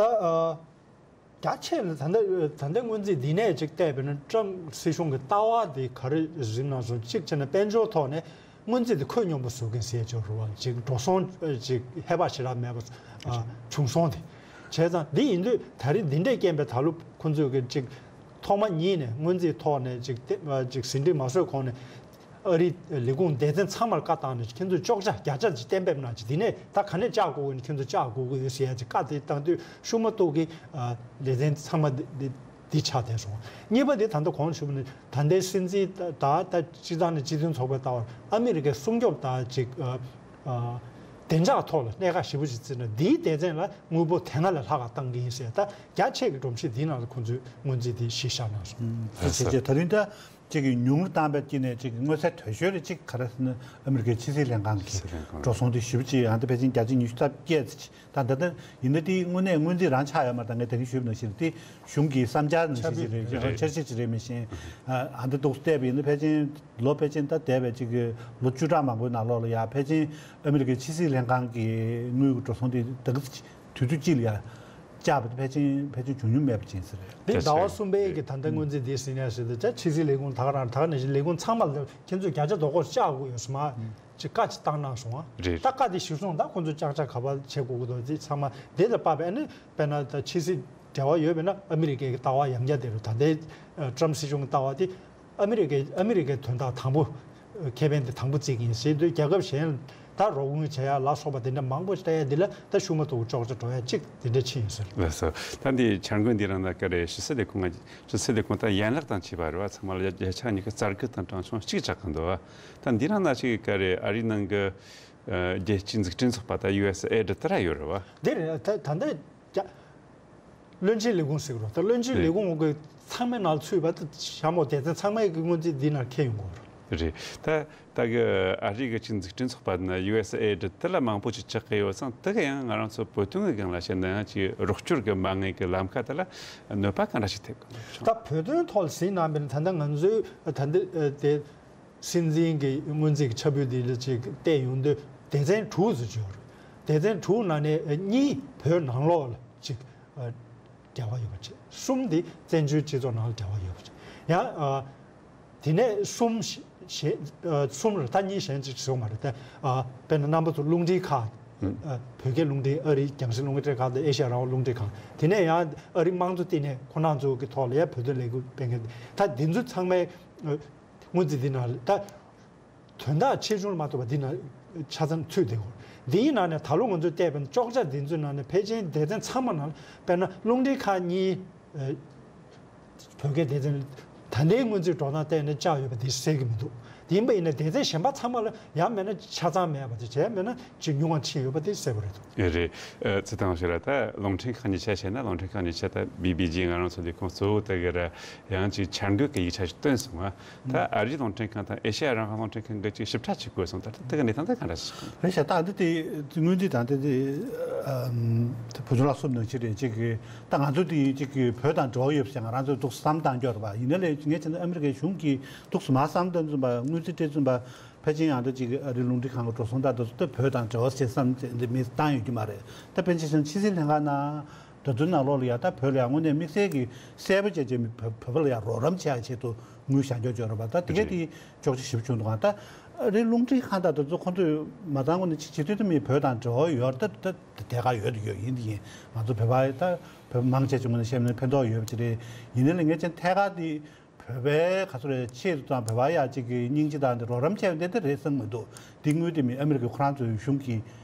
ད་ཨ། རྒྱ་ཆེ་ལ་ད་ལྟ་ད་ལྟ་སྔོན་རྩིས་འདི་ནས་ཅིག་བལྟས་པས་ན་ཀྲམ་སྲིད་གཞུང་གི་ལྟ་བ་དེ་ག་རེ་རིམ་ནང་སོང་གཅིག་བྱས་ན་དཔལ་འབྱོར་ཐོག་ནས་སྔོན་རྩིས་དེ་ཁོད་སྙོམས་པོ་བཟོ་གིན་ཟེར་ཅིག་རུ་བ་ཅིག་འགྲོ་སོང་ཅིག་ཧེ་བག་ཞེ་དྲག་མེད་པ་བྱུང་སོང་། དེ་བྱས་ཙང་འདི་ཡིན་དུས་ད་རེས་འདི་འདྲས་རྐྱེན་པས་ད་ལོ་ཁོ་ཚོས་གི་ཅིག་ཐོག་མ་ཉིད་ནས་སྔོན་རྩིས་ཐོག་ནས་ཅིག་ཅིག་ཟིན་བྲིས་མ་བཟོས་གོང་ནས། ཨ་རིའི་ལས་ཁུངས་སྡེ་ཚན་ཚང་མར་བཀའ་བཏང་ནས་ཁྱེད་ཚོས་གཅོག་ཆ་བརྒྱ་ཆ་ཅིག་གཏན་འབེབས་གནང་ཅིག་དེ་ནས་ད་ག་ནས་བཅག་དགོས་ཀྱི་ནི་ཁྱེད་ཚོ་བཅག་དགོས་ཀྱི་ཡོད་ཟེར་ཡ་ཅིག་བཀའ་དེ་བཏང་དུས་ཤུགས་མ་གཏོགས་ཀྱི་ཨ་སྡེ་ཚན་ཚང་མ་འདི་འདི་འདི་ཆགས་བསྡད་སོང་། གཉིས་པ་དེ་ད་ལྟ་གོང་ཞུས་པ་ནི་ད་ལྟའི་སྲིད་འཛིན་ད་ད་སྤྱི་བཏང་ནས་སྤྱི་མཐུན་ཚོགས་པའི་ལྟ་བར་ཨ་མི་རི་ཀའི་སྲུང་སྐྱོབ་ད་ཅིག་ཨ་ཨ་བདེ་འཇགས་ཐོག་ལ་གནད་འགག་ཞེ་པོ་ཅིག་བརྩིས་ན་འདིའི་སྡེ་ཚན་ལ་དངུལ་འབོར་དེ་སྔ་ལས་ལྷག་ག་བཏང་གི་ཡིན་ཟེར། ད་རྒྱ་ཆེ་གི་སྒྲོམ་གཞི་འདིའི་ནང་ལ་ཁོང་ཚོས་སྔོན་རྩིས་དེ་གཞི་བཞག་གནང་སོང་། ཨ་ཟེར་བྱས་ད་རིང་ད། གཅིག་གིས་ཉུང་རུ་བཏང་བའི་དཀྱིལ་ནས་གཅིག་གིས་མངོན་གསལ་དོད་ཤོས་རེ་གཅིག་ག་རེ་ཟེར་ན་ཨ་མི་རི་ཀའི་ཕྱི་སྲིད་ལྷན་ཁང་གི་ཕྱི་སྲིད་ལྷན་ཁང་འགྲོ་སོང་དེ་ཞེ་པོ་ཅིག་ཨ་ད་ཕལ་ཆེར་བརྒྱ་ཆ་ཉི་ཤུ་རྩ་བརྒྱད་ཙམ་ཅིག་ད་ད་ལྟ་ཡིན་ན་དེ་དངོས་གནས་སྔོན་རྩིས་རང་ཆགས་ཡོད་མ་རེད། ད་ངས་ད་གིན་ཞུས་པ་ནང་བཞིན་དེ་གཞུང་གི་བསམ་འཆར་ནང་བཞིན་ཅིག་རེད། འཆར་གཞི་ཅིག་རེད། མི་ཤེས་ཨ་ད་འདུག་བལྟས་པ་ཡིན་ན་ཕལ་ཆེར་ལོ་ཕལ་ཆེར་ད་འདས་པའི་གཅིག་གི་ལོ་བཅུ་ཕྲག་མང་པོའི་ནང་ལོགས་ལ་ཡ་ཕལ་ཆེར་ཨ་མི་རི་ཀའི་ཕྱི་སྲིད་ལྷན་ཁང་གི་དངུལ་གྱི་འགྲོ་སོང་དེ་ད་གི་དུས་ཚོད་གཅིག་ལ་ཡ་བཅག་པ་དེ་ཕལ་ཆེར་ཕལ་ཆེར་བྱུང་མྱོང་མེད་པ་ཅིག་ཟེར་རེད། འདི་ཟླ་བ་གསུམ་པའི་གི་ད་ལྟ་སྔོན་རྩིས་འདི་ཟིན་ཡ་ཟེར་དུས་ད་ཕྱི་སྲིད་ལས་ཁུངས་ད་ག་རང་ད་ག་ནང་བཞིན་ལས་ཁུངས་ཚང་མ་ལ་ཁྱེད་ཚོས་བརྒྱ་ཆ་རྡོག་རྡོག་བཅག་དགོས་ཡོད་སོང་ཨ་ཅེས་བཀའ་ཅིག་བཏང་གནང་སོང་ཨ། རེད། ད་བཀའ་དེ་གཞིར་བཟུང་ད་ཁོང་ཚོས་ཅག་ཅག་ག་པར་བྱེད་དགོས་ཀྱི་འདུག་ཅེས་ཚང་མ་དེ་ལ་དཔག་པའི་ཨ་ནི་དཔེར་ན་ད་ཕྱི་སྲིད་འབྲེལ་བ་ཡོད་པས་ན་ཨ་མི་རི་ཀའི་གི་ལྟ་བ་ཡང་བསྐྱར་དེ་རུ་ད་ལྟའི་ཨ་ཀྲམ་སྲིད་གཞུང་གི་ལྟ་བ་དེ། ཨ་མི་རི་ཀའི་ཨ་མི་རི་ཀའི་དོན་དག་དང་པོ་ཁེ་ཕན་དེ་དང་པོ་བརྩི་གི་ཡིན་ཟེར་དུས་རྒྱལ་ཁབ་གཞན་ད་རོགས་དངུལ་བྱེད་ཡ་ལ་སོགས་པ་དེ་འདྲ་མང་པོ་ཞིག་ལྟ་ཡ་འདི་ལ་ད་ཤུགས་མ་གཏོགས་ཅོག་ཅོག་འགྲོ་ཡ་གཅིག་དེ་འདྲ་ཕྱིན་ཡོད་ཟེར། ལགས་སོ། ད་འདི་འཆར་འགོད་འདི་རང་ན་ག་རེ་ཕྱི་སྲིད་ལས་ཁུངས་ང་ཕྱི་སྲིད་ལས་ཁུངས་ད་ཡན་ལག་དང་བཅས་པ་རེད་བ། ཚང་མ་ལ་བརྒྱ་ཆ་ཉི་ཤུ་རྩ་དགུ་དང་གྲངས་ཆུང་གཅིག་ཆགས་ཀྱི་འདུག་བ། ད་འདི་རང་ན་ཅིག་ག་རེ་ཨ་རིའི་ནང་གི་རྒྱལ་སྤྱིའི་འཛུགས་སྐྲུན་ཚོགས་པ་ད་ཡུ་ཨེ་སི་ཨེ་ཌི་དེ་ར་ཡོད་རེད་བ། འདི་རེད་ད་ད་ལྟ། བློན་ཆེན་ལས་ཁུངས་ཟེར་གི་རེད། ད་བློན་ཆེན་ལས་ཁུངས་གི་ཚང་མའི་ནང་ཚུད་པ་ད་ཤ་མོ་སྡེ་ཚན་ཚང་མའི་གི་སྔོན་རྩིས་འདི་ནང་འཁེལ་ཡོང་གི་རེད། རེད། ད་ད་གི་ཨ་རི་གི་ཅིག་འཛུགས་སྐྲུན་ཚོགས་པ་ན་ཡུ་ཨེ་སི་ཨེ་ཌི་དེ་ལ་མང་པོ་ཅིག་ཆགས་ཀྱི་ཡོད་ཙང་དེ་གི་ཡང་ང་རང་ཚོ་བོད་དོན་གི་སྒང་ལ་བཤད་ན་ཡང་ཅིག་རོགས་སྐྱོར་གི་མ་དངུལ་གི་ལམ་ཁ་དེ་ལ་གནོད་པ་གང་འདྲ་ཞིག་ཐེབས་གི་འདུག་ད་བོད་དོན་ཐོག་ལ་ཟིན་གནང་བའི་ད་ལྟ་ང་ཚོའི་ད་ལྟ་དེ། སྲིད་འཛིན་གྱི་སྔོན་རྩིས་ཀྱི་ཆ་བུ་འདི་ལ་ཅིག་བལྟས་ཡོང་དུས་སྡེ་ཚན་དྲུག་ཙམ་ཅིག་ཡོད་རེད། སྡེ་ཚན་དྲུག་ནང་ནས་གཉིས་བོད་ནང་ལོགས་ལ་ཅིག་འབྲེལ་བ་ཡོད་པ་ཅིག་གསུམ་འདི་བཙན་བྱོལ་སྤྱི་ཚོགས་ནང་ལ་འབྲེལ་བ་ཡོད་པ་ཅིག་ཡང་དེ་ནས་གསུམ་གཞན་གསུམ་རེད། ད་གཉིས་གཞན་ཅིག་བཟོ་མ་རེད་དེ། དཔེར་ན་རྣམ་པ་ཚོ་རླུང་འཕྲིན་ཁང་། བོད་སྐད་རླུང་འཕྲིན་ཨ་རིའི་རྒྱང་སྲིང་རླུང་འཕྲིན་ཁང་དང་ཨེ་ཤ་ཡ་རང་དབང་རླུང་འཕྲིན་ཁང་དེ་ནས་ཡང་ཨ་རིའི་དམངས་གཙོ་བསྟི་གནས་ཁོ་རང་ཚོ་གི་ཐོག་ལ་ཡང་བོད་དོན་ལས་འགུལ་སྤེལ་མཁན་ད་འདི་ཚོ་ཚང་མའི། སྔོན་རྩིས་འདི་ནང་ད། དོན་དག་ཆེ་ཆུང་ལ་མ་ལྟོས་པར་འདི་ནང་ཆ་ཚང་ཚུད་བསྡད་ཡོད། འདིའི་ནང་ནས་ད་ལོ་ང་ཚོས་བལྟས་པ་ན་ཅོག་ཆ་འདི་ཚོའི་ནང་ནས་ཕལ་ཆེར་སྡེ་ཚན་ཚང་མ་ནང་དཔེར་ན་རླུང་འཕྲིན་ཁང་གཉིས། བོད་སྐད་སྡེ་ཚན་ད་ལྟའི་སྔོན་རྩིས་འགྲོ་སྟངས་བལྟས་ན་བཅག་ཡོད་པ་འདི་གསལ་གྱི་མི་འདུག་དེ་ཡིན་པ་ཡིན་ན་སྡེ་ཚན་གཞན་པ་ཚང་མ་ལ་ཡང་མེད་ན་ཆ་ཚང་མེད་པ་དེ་བྱས་མེད་ན་ཅིག་ཉུང་བ་ཕྱིན་ཡོད་པ་དེ་གསལ་པོ་རེད་འདུག་ཨེ་རེད། ཨ་ཚེ་དང་ཞེ་ར་ད་རླུང་འཕྲིན་ཁང་གཉིས་ཆ་བྱས་ན་རླུང་འཕྲིན་ཁང་གཉིས་ཆ་ད་བི་བི་ཇི་ང་རང་ཚོ་ལས་ཁུངས་གཙོ་བོ་དེ་གི་ར་ཡང་ཅིག་འཆར་འགོད་ཀྱི་ཡིག་ཆ་ཞིག་བཏོན་སོང་ང་། ད་ཨ་རིའི་རླུང་འཕྲིན་ཁང་དང་ཨེ་ཤ་ཡ་རང་དབང་རླུང་འཕྲིན་ཁང་གི་ཅིག་ཞིབ་ཕྲ་ཅིག་བཀོད་སོང་། ད་ལྟ་དེ་གི་གནས་སྟངས་དེ་ག་འདྲ་ཞིག་རེད་ཤག་ད་འདི་དེ་དངོས་འདི་དང་དེ་དེ་བུ་ཆུང་ལགས་གསུངས་ནང་བཞིན་རེད། ཅིག་གི་ད་ང་ཚོ་དེ་ཅིག་གི་བོད་དང་འབྲེལ་བ་ཡོད་ཟེར་ང་རང་ཚོས་འདུག་བསམ་བཏང་རྒྱུ་རེད་པ། ཡིན་ན་ལས་ངས་བྱས་ན་ཨ་མི་རི་ཀའི་གཞུང་གིས་འདུག་སེ་མ་བསམ་དོན་ཙམ་པ་དངུལ་རྩིས་སྤྲད་ཙམ་པ། ཕལ་ཆེར་ཡང་ད་ཅིག་ཨ་རིའི་རླུང་འཕྲིན་ཁང་གི་འགྲོ་སོང་ད་དུ་ད་བོད་དང་འབྲེལ་བ་བྱེད་བསམ་ཚེ་འདི་མི་བཏང་ཡོད་ཀྱི་མ་རེད། ད་ཕལ་ཆེར་ཕྱི་སྲིད་ལྷན་ཁང་ནང་ད་དུང་ནང་ལོགས་ལ་ཡ་ད་བོད་ལ་ཡ་དངོས་གནས་དམིགས་བསལ་གྱི་གསལ་པོ་བྱས་བྱས་མི་བོད་བོད་པ་ལ་ཡ་རོགས་རམ་བྱེད་ཡ་ཆེད་དུ་དངུལ་བཞག་འཇོག་བྱས་ཡོད་རེད་པ། ད་དེ་གས་དེ་ཅོག་ཅིག་ཞིབ་བྱུང་འདུག་ད་ཨ་རིའི་རླུང་འཕྲིན་ཁང་ད་དུ་ཚོ་ཁོ་ཚོས་མ་བཏང་གོང་ནས་ཅིག་བྱེད་དུས་ད་མི་བོད་དང་འབྲེལ་བ་ཡོད་རེད། ད་ད་དེ་ག་ཡོད་དུ་ཡོད་ཡིན་དེ་ཡིན། ང་ཚོ་བོད་པ་ད་བོད་པ་མང་ཆེ་ཆུང་ངུ་ནས་བཤད་ན་ཕན་ཐོགས་ཡོད་པ་ཅིག་རེད། ཡིན་ནའི་ལས་ངས་ཅན་ཐད་ཀར་དེ། བོད་པའི་ག་ཚོད་རེད། ཆེད་དུ་དང་བོད་པ་ཡ་གཅིག་གི་སྙིང་རྗེ་དང་དེ་རོགས་རམ་བྱས་པ་དེ་དེ་རེད་བསམ་མི་འདུག་དེ་དངུལ་དེ་མི་ཨ་མི་རི་ཀའི་ཁོ་རང་ཚོའི་གཞུང་གི་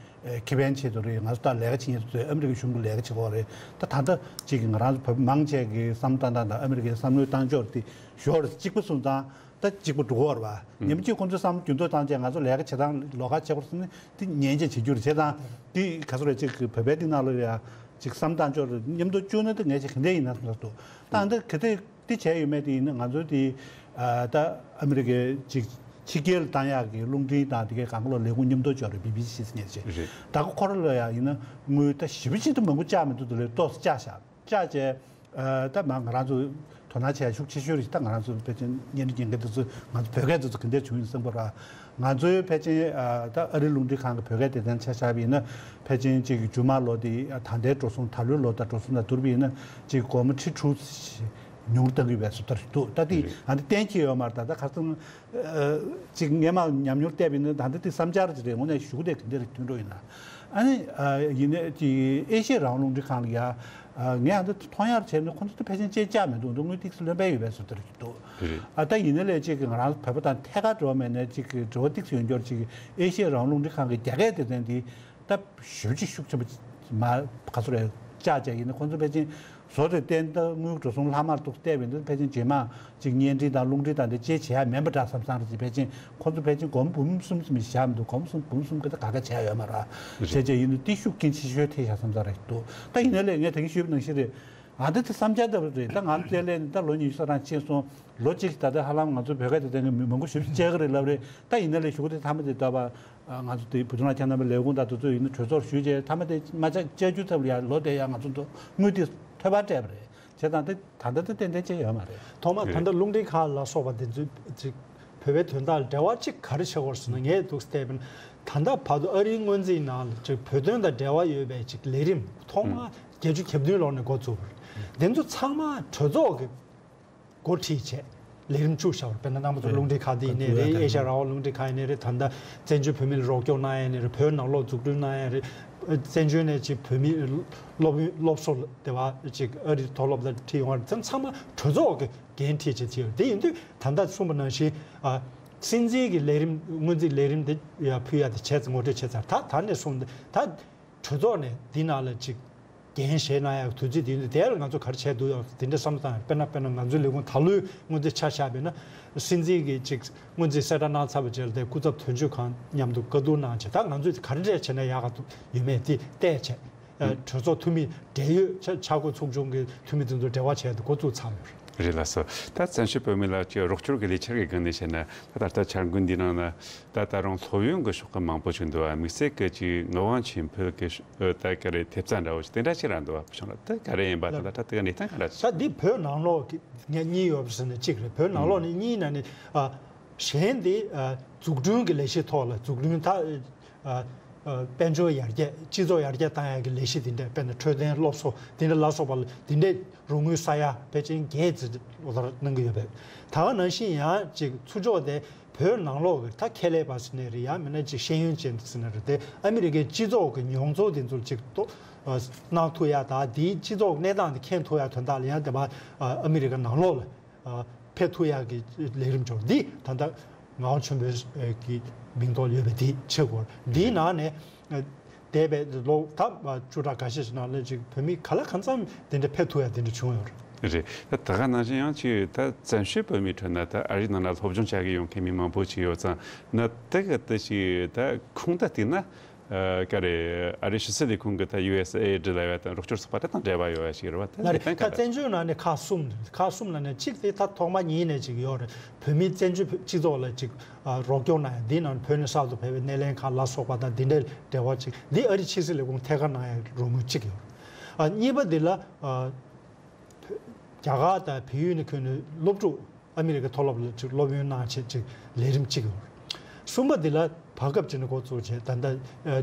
ཨེ་ཁེ་ཕན་ཆེད་དུ་རེད། ང་ཚོ་ད་ལས་ཀ་བྱེད་མཁན་ཚོས་ཨ་མི་རི་ཀའི་གཞུང་གི་ལས་ཀ་བྱེད་དགོས་རེད། ད་ད་ལྟ་གཅིག་གི་ང་རང་ཚོ་བོད་པ་མང་ཆེ་གི་བསམ་བློ་བཏང་སྟངས་དང་ཨ་མི་རི་ཀའི་བསམ་བློའི་བཏང་ཕྱོགས་དེ་ཞོར་གཅིག་པ་སོང་ཙང་ད་གཅིག་པ་འགྲོ་གི་ཡོད་རེད་པ། ཉིན་གཅིག་ཁོང་ཚོའི་བསམ་བློ་འགྱུར་ལྡོག་བཏང་རྗེས་ང་ཚོ་ལས་ཀ་བྱེད་སྟངས་ལོགས་ཀ་བྱེད་དགོས་རེད་ཟེར་ནས་དེ་ཉན་བྱས་བྱེད་རྒྱུ་རེད། བྱས་ཙང་དེ་ག་ཚོད་རེད། གཅིག་གི་བོད་པའི་སྟེང་ནང་ལ་ཡ་གཅིག་བསམ་བློ་བཏང་ཕྱོགས་རེད། མཉམ་དུ་བཅུག་ན་ད་ངས་ཅིག་ག་འདྲ་ཡིན་ན་བསམ་འདུག་ད་འདི་ག་དེ། དེ་བྱས་ཡོད་མེད་དེ་ཡིན་ན་ང་ཚོའི་དེ་ཨ་ད་ཨ་མི་རི་ཀའི་ཅིག་ཕྱི་རྒྱལ་བཏང་ཡག་གི་རླུང་འཕྲིན་དང་དེ་གའི་གང་ག་ལོ་ལས་ཁུངས་མཉམ་དུ་འབྱོར་རེད། བི་བི་སི་ཟེར་མཁན་ཅིག་རེད། ད་ག་ཁོ་ར་ལ་ཡ་ཡིན་ན་དངུལ་ད་ཞེ་པོ་ཅིག་ད་མང་པོ་བཅག་མི་འདུག་དེ་ལས་ཏོག་ཙམ་བཅག་བཞག་བཅག་བྱས་ཨ་ད་མ་ང་རང་ཚོ་དོ་སྣང་བྱས་ཤུགས་ཆེ་ཤོས་རེད། ད་ང་རང་ཚོ་ཕལ་ཆེར་བརྙན་འཕྲིན་ཉན་མཁན་དེ་ཚོ་ང་ཚོ་བོད་སྐད་དེ་ཚོ་ག་འདྲ་བྱུང་ཡིན་བསམ་གི་ར། ང་ཚོའི་ཕལ་ཆེར་ཨ་ད་ཨ་རིའི་རླུང་འཕྲིན་ཁང་གི་བོད་སྐད་སྡེ་ཚན་ཆ་བཞག་པ་ཡིན་ན་ཕལ་ཆེར་ཅིག་མཇུག་མ་ལོ་དེ་ད་ལྟའི་འགྲོ་སོང་ད་ལོའི་ལོ་དང་འགྲོ་སོང་དང་བསྡུར་བ་ཡིན་ན་ཅིག་སྒོར་མོ་ཁྲི་དྲུག་ཉུང་བཏང་གི་ཡོད་པའི་བཟོ་ལྟ་ཞིག་འདུག་ད་དེ་ཨ་ནི་གཏན་འཁེལ་ཡོད་མ་རེད། ད་ད་ཁ་སང་ཨ་ཅིག་སྔས་མ་ཉམས་མྱོང་བལྟས་པ་ཡིན་ན་ད་ལྟ་དེ་བསམ་འཆར་ཅིག་རེད། དངོས་གནས་ཞུ་གི་དེ་ག་འདྲ་རེད། མཐུན་གྲོགས་ཡིན་ན་ཨ་ནི་ཨ་ཡིན་ནའི་ཅིག་ཨེ་ཤེ་ཡ་རང་དབང་རླུང་འཕྲིན་ཁང་ལ་ཡ་ཨ་ངས་ཨ་འདི་མཐོང་ཡག་བྱས་ན་ཁོང་ཚོ་དེ་ཕལ་ཆེར་ཅེས་བཅག་མི་འདུག་འདུག་དངུལ་ཏོག་ཙམ་ལོན་པ་ཡོད་པའི་བཟོ་ལྟ་རེད། འདུག་རེད། ཨ་ད་ཡིན་ན་ལས་གཅིག་གི་ང་རང་བོད་པ་དང་ཐད་ཀར་འབྲེལ་བ་མེད་ནའི་གཅིག་གི་འབྲེལ་བ་ཏོག་ཙམ་ཡོད་འགྱུར་གཅིག་གི་ཨེ་ཤེ་ཡ་རང་དབང་རླུང་འཕྲིན་ཁང་གི་རྒྱ་སྐད་སྡེ་ཚན་འདི་ད་ཞེ་པོ་ཅིག་ཤུགས་ཆེན་པོ་མ་ག་ཚོད་རེད་བཅག་བྱས་ཡིན་ན་ཁོང་ཚོ་ཕལ་ཆེར་བཟོ་དེ་བརྟེན་ད་དངུལ་འགྲོ་སོང་ལྷག་མར་ཏོག་ཙམ་བལྟས་པ་ཡིན་ན་ཕལ་ཆེར་རྗེས་མ་གཅིག་བརྙན་འཕྲིན་དང་རླུང་འཕྲིན་དང་དེ་བཅས་བྱེད་ཡ་མེད་པ་འདྲ་བསམ་བསམ་རེད། ཅིག་ཕལ་ཆེར་ཁོང་ཚོ་ཕལ་ཆེར་སྒོར་མོ་འབུམ་གསུམ་ཙམ་བཞག་མི་འདུག་སྒོར་མོ་གསུམ་འབུམ་གསུམ་གི་ད་ག་ག་བྱས་ཡོད་མ་རེད། བྱས་བྱས་ཡིན་ན་དེ་ཤུགས་རྐྱེན་ཆེ་ཤོས་ཐེབས་བཞག་བསམ་ས་རེད་འདུག་ད་ཡིན་ན་ལས་ངས་དེ་གིན་ཞུས་པ་ནང་བཞིན་རེད། ཨ་ད་དེ་བསམ་འཆར་ལྟ་བུ་རེད། ད་ང་ཚོ་དེ་ལས་ད་ལོ་ཉི་ཤུ་རྩ་གྲངས་ཕྱིན་སོང་། ལོ་གཅིག་ད་ལྟ་ཧ་ལམ་ང་ཚོ་བོད་སྐད་དེ་དེ་མི་མང་པོ་ཞིག་བཤད་གི་རེད་ལབ་རེད། ད་ཡིན་ན་ལས་གཞུག་གུ་དེ་མཐའ་མ་དེ་ད་བ་ང་ཚོ་དེ་བུ་ཆུང་ལགས་ཁྱེད་རྣམ་པའི་ལས་ཁུངས་དང་དེ་ཚོ་ཡིན་ན་གྲོས་ཚོགས་ཞུས་རྗེས་མཐའ་མ་དེ་མ་བཅག་བཅག་རྒྱུ་ཐབས་ལ་ཡ་ལོ་དེ་ཡ་ང་ཚོ་ཚོ་དངུལ་དེ་ཐོལ་པར་སྤྲད་པ་རེད། བྱས་ཙང་དེ་ད་ལྟ་དེ་ཏན་ཏན་བྱས་ཡོད་མ་རེད། ཐོག་མར་ད་ལྟ་རླུང་འཕྲིན་ཁང་ལ་སོགས་པ་དེ་ཚོ་ཅིག་བོད་པའི་དོན་དག་ལ་འབྲེལ་བ་ཅིག་ག་རེ་བྱེད་དགོས་ཟེར་ན། ངས་འདུག་བལྟས་པ་ཡིན་ན་ད་ལྟ་བར་དུ་ཨ་རིའི་སྔོན་རྩིས་ནང་ལ་ཅིག་བོད་དོན་དང་འབྲེལ་བ་ཡོད་པའི་ཅིག་ལས་རིམ་ཐོག་མར་བརྒྱད་ཅུ་གྱ་བདུན་ལོ་ནས་འགོ་བཙུགས་པ་རེད། དེ་ཚོ་ཚང་མ་གྲོས་ཚོགས་ཀྱི་འགོ་ཁྲིད་བྱས་ལས་རིམ་བཅུ་བཞག་པ་རེད། དཔེར་ན་རྣམ་པ་ཚོ་རེད། རླུང་འཕྲིན་ཁང་དེ་ཡིན་ནའི་རེད། ཨེ་ཤ་ཡ་རང་དབང་རླུང་འཕྲིན་ཁང་ཡིན་ནའི་རེད། ད་ལྟ་བཙན་བྱོལ་བོད་མི་ལ་རོགས་སྐྱོར་གནང་ཡ་ནའི་རེད། བོད་ནང་ལོགས་འཛུགས་སྐྲུན་གནང་ཡ་རེད། བཙན་བྱོལ་ནས་ཅིག་བོད་མི་སློབ་སློབ་གསོ་དེ་བ་ཅིག་ཨ་རི་མཐོ་སློབ་ལ་ཁྲིད་ཡོང་བ་རེད། ཚང་མ་གྲོས་ཚོགས་ཀྱི་འགན་འཁྲི་བྱེད་ཀྱི་ཡོད། དེ་ཡིན་དུས་ད་ལྟ་གསུངས་པ་ནང་བཞིན་ཨ་སྲིད་འཛིན་གྱི་ལས་རིམ་སྔོན་རྩིས་ལས་རིམ་དེ་ཡ་ཕུལ་ཡ་དེ་བྱས་ཚེ་ངོ་སྤྲོད་བྱས་ཚར། ད་ད་ནས་བཟུང་སྟེ་ད་གྲོས་ཚོགས་ནས་འདི་ནང་ལ་ཅིག་འགན་བཞེས་གནང་ཡག་དུས་ཚོད་དེ་ཡིན་དུས་དེ་ལ་ང་ཚོ་ག་རེ་བྱས་འདུག་ཡོད་དེ་འདྲ་བསམ་བློ་བཏང་། དཔེར་ན་དཔེར་ན་ང་ཚོའི་ལས་ཁུངས་ད་ལོའི་སྔོན་རྩིས་ཆ་བཞག་པ་ཡིན་ན་སྲིད་འཛིན་གྱི་ཅིག་སྔོན་རྩིས་གསལ་བསྒྲགས་གནང་ཚར་བ་རྗེས་ལ་དེ་སྐུ་ཚབ་དོན་གཅོད་ཁང་མཉམ་དུ་བཀའ་བསྡུར་གནང་བྱས། ད་ང་ཚོས་ག་རེ་འདྲ་བྱས་ན་ཡག་ག་ཡོད་མེད་དེ་བལྟས་བྱས། ཨ་གྲོས་ཚོགས་འཐུས་མི་འབྲེལ་ཡོད་ཆ་ཆ་བགོས་ཚོགས་ཆུང་གི་འཐུས་མི་དེ་ཚོ་འབྲེལ་བ་བྱས་ཏེ་འགོ་བཙུགས་ཚར་ཡོད་རེད། རེད་ལགས་སོ། ད་བཙན་བྱོལ་བོད་མི་ལ་ཅིག་རོགས་སྐྱོར་གྱི་ལས་འཆར་གྱི་སྒང་ནས་བཤད་ན། ད་ད་ལྟ་འཆར་འགོད་འདི་ནང་ན་ད་ད་རུང་སློབ་ཡོན་གྱི་ཕྱོགས་ཀྱི་མང་པོ་ཞིག་འདུག་ཨ། དམིགས་བསལ་གྱི་ཅིག་ངག་དབང་ཆོས་འཕེལ་གྱི་ད་ག་རེ་ཐེབས་རྩ་འདྲ་བོ་ཞིག་དེ་འདྲ་ཅིག་རང་འདུག་ཨ། བྱུང་ལ་དེ་ག་རེ་ཡིན་པ་དང་། ད་ད་དེ་ག་གནས་སྟངས་ག་འདྲ་ཅིག་ད་འདི་བོད་ནང་ལོགས་ཀྱི་ངས་གཉིས་ཡོད་པ་ཟེར་ན་གཅིག་རེད། བོད་ནང་ལོགས་ནས་གཉིས་ནང་ནས་ཨ་གཞན་དེ་ཨ་འཛུགས་སྐྲུན་གྱི་ལས་གཞི་ཐོག་ལ་འཛུགས་སྐྲུན་ད། ཨ་ཨ་དཔལ་འབྱོར་ཡར་རྒྱས། སྤྱི་ཚོགས་ཡར་རྒྱས་བཏང་ཡག་གི་ལས་གཞི་དེ་འདྲ། དཔེར་ན་འཕྲོད་བསྟེན་སློབ་གསོ་དེ་འདྲ་ལ་སོགས་པ་ལ་དེ་འདྲའི་རོགས་དངུལ་ས་ཡ་ཕལ་ཆེར་བརྒྱད་ཙམ་ལོ་ལྟར་གནང་གི་ཡོད་པས། ད་ག་ནང་བཞིན་ཡང་ཅིག་ཚུར་ཕྱོགས་དེ་བོད་ནང་ལོགས་ཀྱི་ད་ཁེ་ལས་པ་ཟེར་ནའི་རེད། ཡང་མིན་ན་ཅིག་ཤེས་ཡོན་ཅན་ཟེར་ནའི་རེད། དེ་ཨ་མི་རི་ཀའི་སྤྱི་ཚོགས་ཀྱི་མྱོང་ཚོར་དེ་ཚོར་ཅིག་གཏོ་ཨ་གནང་ཐུབ་ཡག་དང་། དེའི་སྤྱི་ཚོགས་གནས་སྟངས་དེ་མཁྱེན་ཐུབ་ཡག་དོན་དག་ལ་ཡང་དེ་བ་ཨ་ཨ་མི་རི་ཀ་ནང་ལོགས་ལ། ཨ་ཕེབས་ཐུབ་ཡག་གི་ལས་རིམ་ཅིག་འདི་ད་ལྟ་ངག་དབང་ཆོས་འཕེལ་གྱི་མིང་ཐོག་ཡོད་པ་འདི་བྱེད་དགོས། འདིའི་ནང་ནས་ཨ་འདས་པའི་ལོ་ད་བཅུ་ཕྲག་འགའ་ཤས་ཤིག་ནང་ལ་ཅིག་བོད་མི་ག་ལ་གང་འཚམ་དེ་འདྲ་ཕེབས་ཐུབ་ཡག་དེ་འདྲ་བྱུང་ཡོད་རེད། རེད། ད་ད་ག་ནང་བཞིན་ཡང་ཅིག་ད་བཙན་བྱོལ་བོད་མིའི་ཁྲོད་ན་ད་ཨ་རིའི་ནང་ལ་སློབ་སྦྱོང་བྱ་གི་ཡོང་མཁན་མི་མང་པོ་ཅིག་ཡོད་ཙང་ན། དེ་ག་དེ་ཞིག་ད་ཁུངས་ད་བལྟས་ན། ཨ་ག་རེ། ཨ་རིའི་ཕྱི་སྲིད་ལས་ཁུངས་ཀྱི་ད་ཡུ་ཨེས་ཨེ་ཌི་ལབ་ཡ་དང་རོགས་སྐྱོར་ཚོགས་པ་དེ་དང་འབྲེལ་བ་ཡོད་ཡ་ཞིག་རེད་བ། དེ་ལ་རེད། ད་ག་རེ། བཙན་བྱོལ་ནང་ནས་ཁག་གསུམ། ཁག་གསུམ་ནང་ནས་གཅིག་དེ་ད་ཐོག་མ་ཉིད་ནས་ཅིག་ཡོད་རེད། བོད་མི་བཙན་བྱོལ་སྤྱི་ཚོགས་ལ་ཅིག་ཨ་རོགས་སྐྱོར་གནང་ཡ། འདི་ནང་བོད་ནས་གསར་དུ་ཕེབས་པའི་སྣེ་ལེན་ཁང་ལ་སོགས་པ་དང་འདི་འདྲའི་འབྲེལ་བ་ཅིག་འདི་ཨ་རི་ཕྱི་སྲིད་ལས་ཁུངས་ཐད་ཀར་གནང་ཡ་རོགས་དངུལ་གཅིག་ཡོད་རེད། ཨ་གཉིས་པ་འདི་ལ་ཨ་རྒྱ་གར་དང་བལ་ཡུལ་ནས་ཁྱོན་ནས་སློབ་ཕྲུག་ཨ་མི་རི་ཀའི་མཐོ་སློབ་ལ་ཅིག་སློབ་ཡོན་གནང་ཆེད་ཅིག་ལས་རིམ་གཅིག་ཡོད། གསུམ་པ་འདི་ལ་བར་སྐབས་ཅིག་ནས་འགོ་བཙུགས་བྱས་ད་ལྟ་ཨ་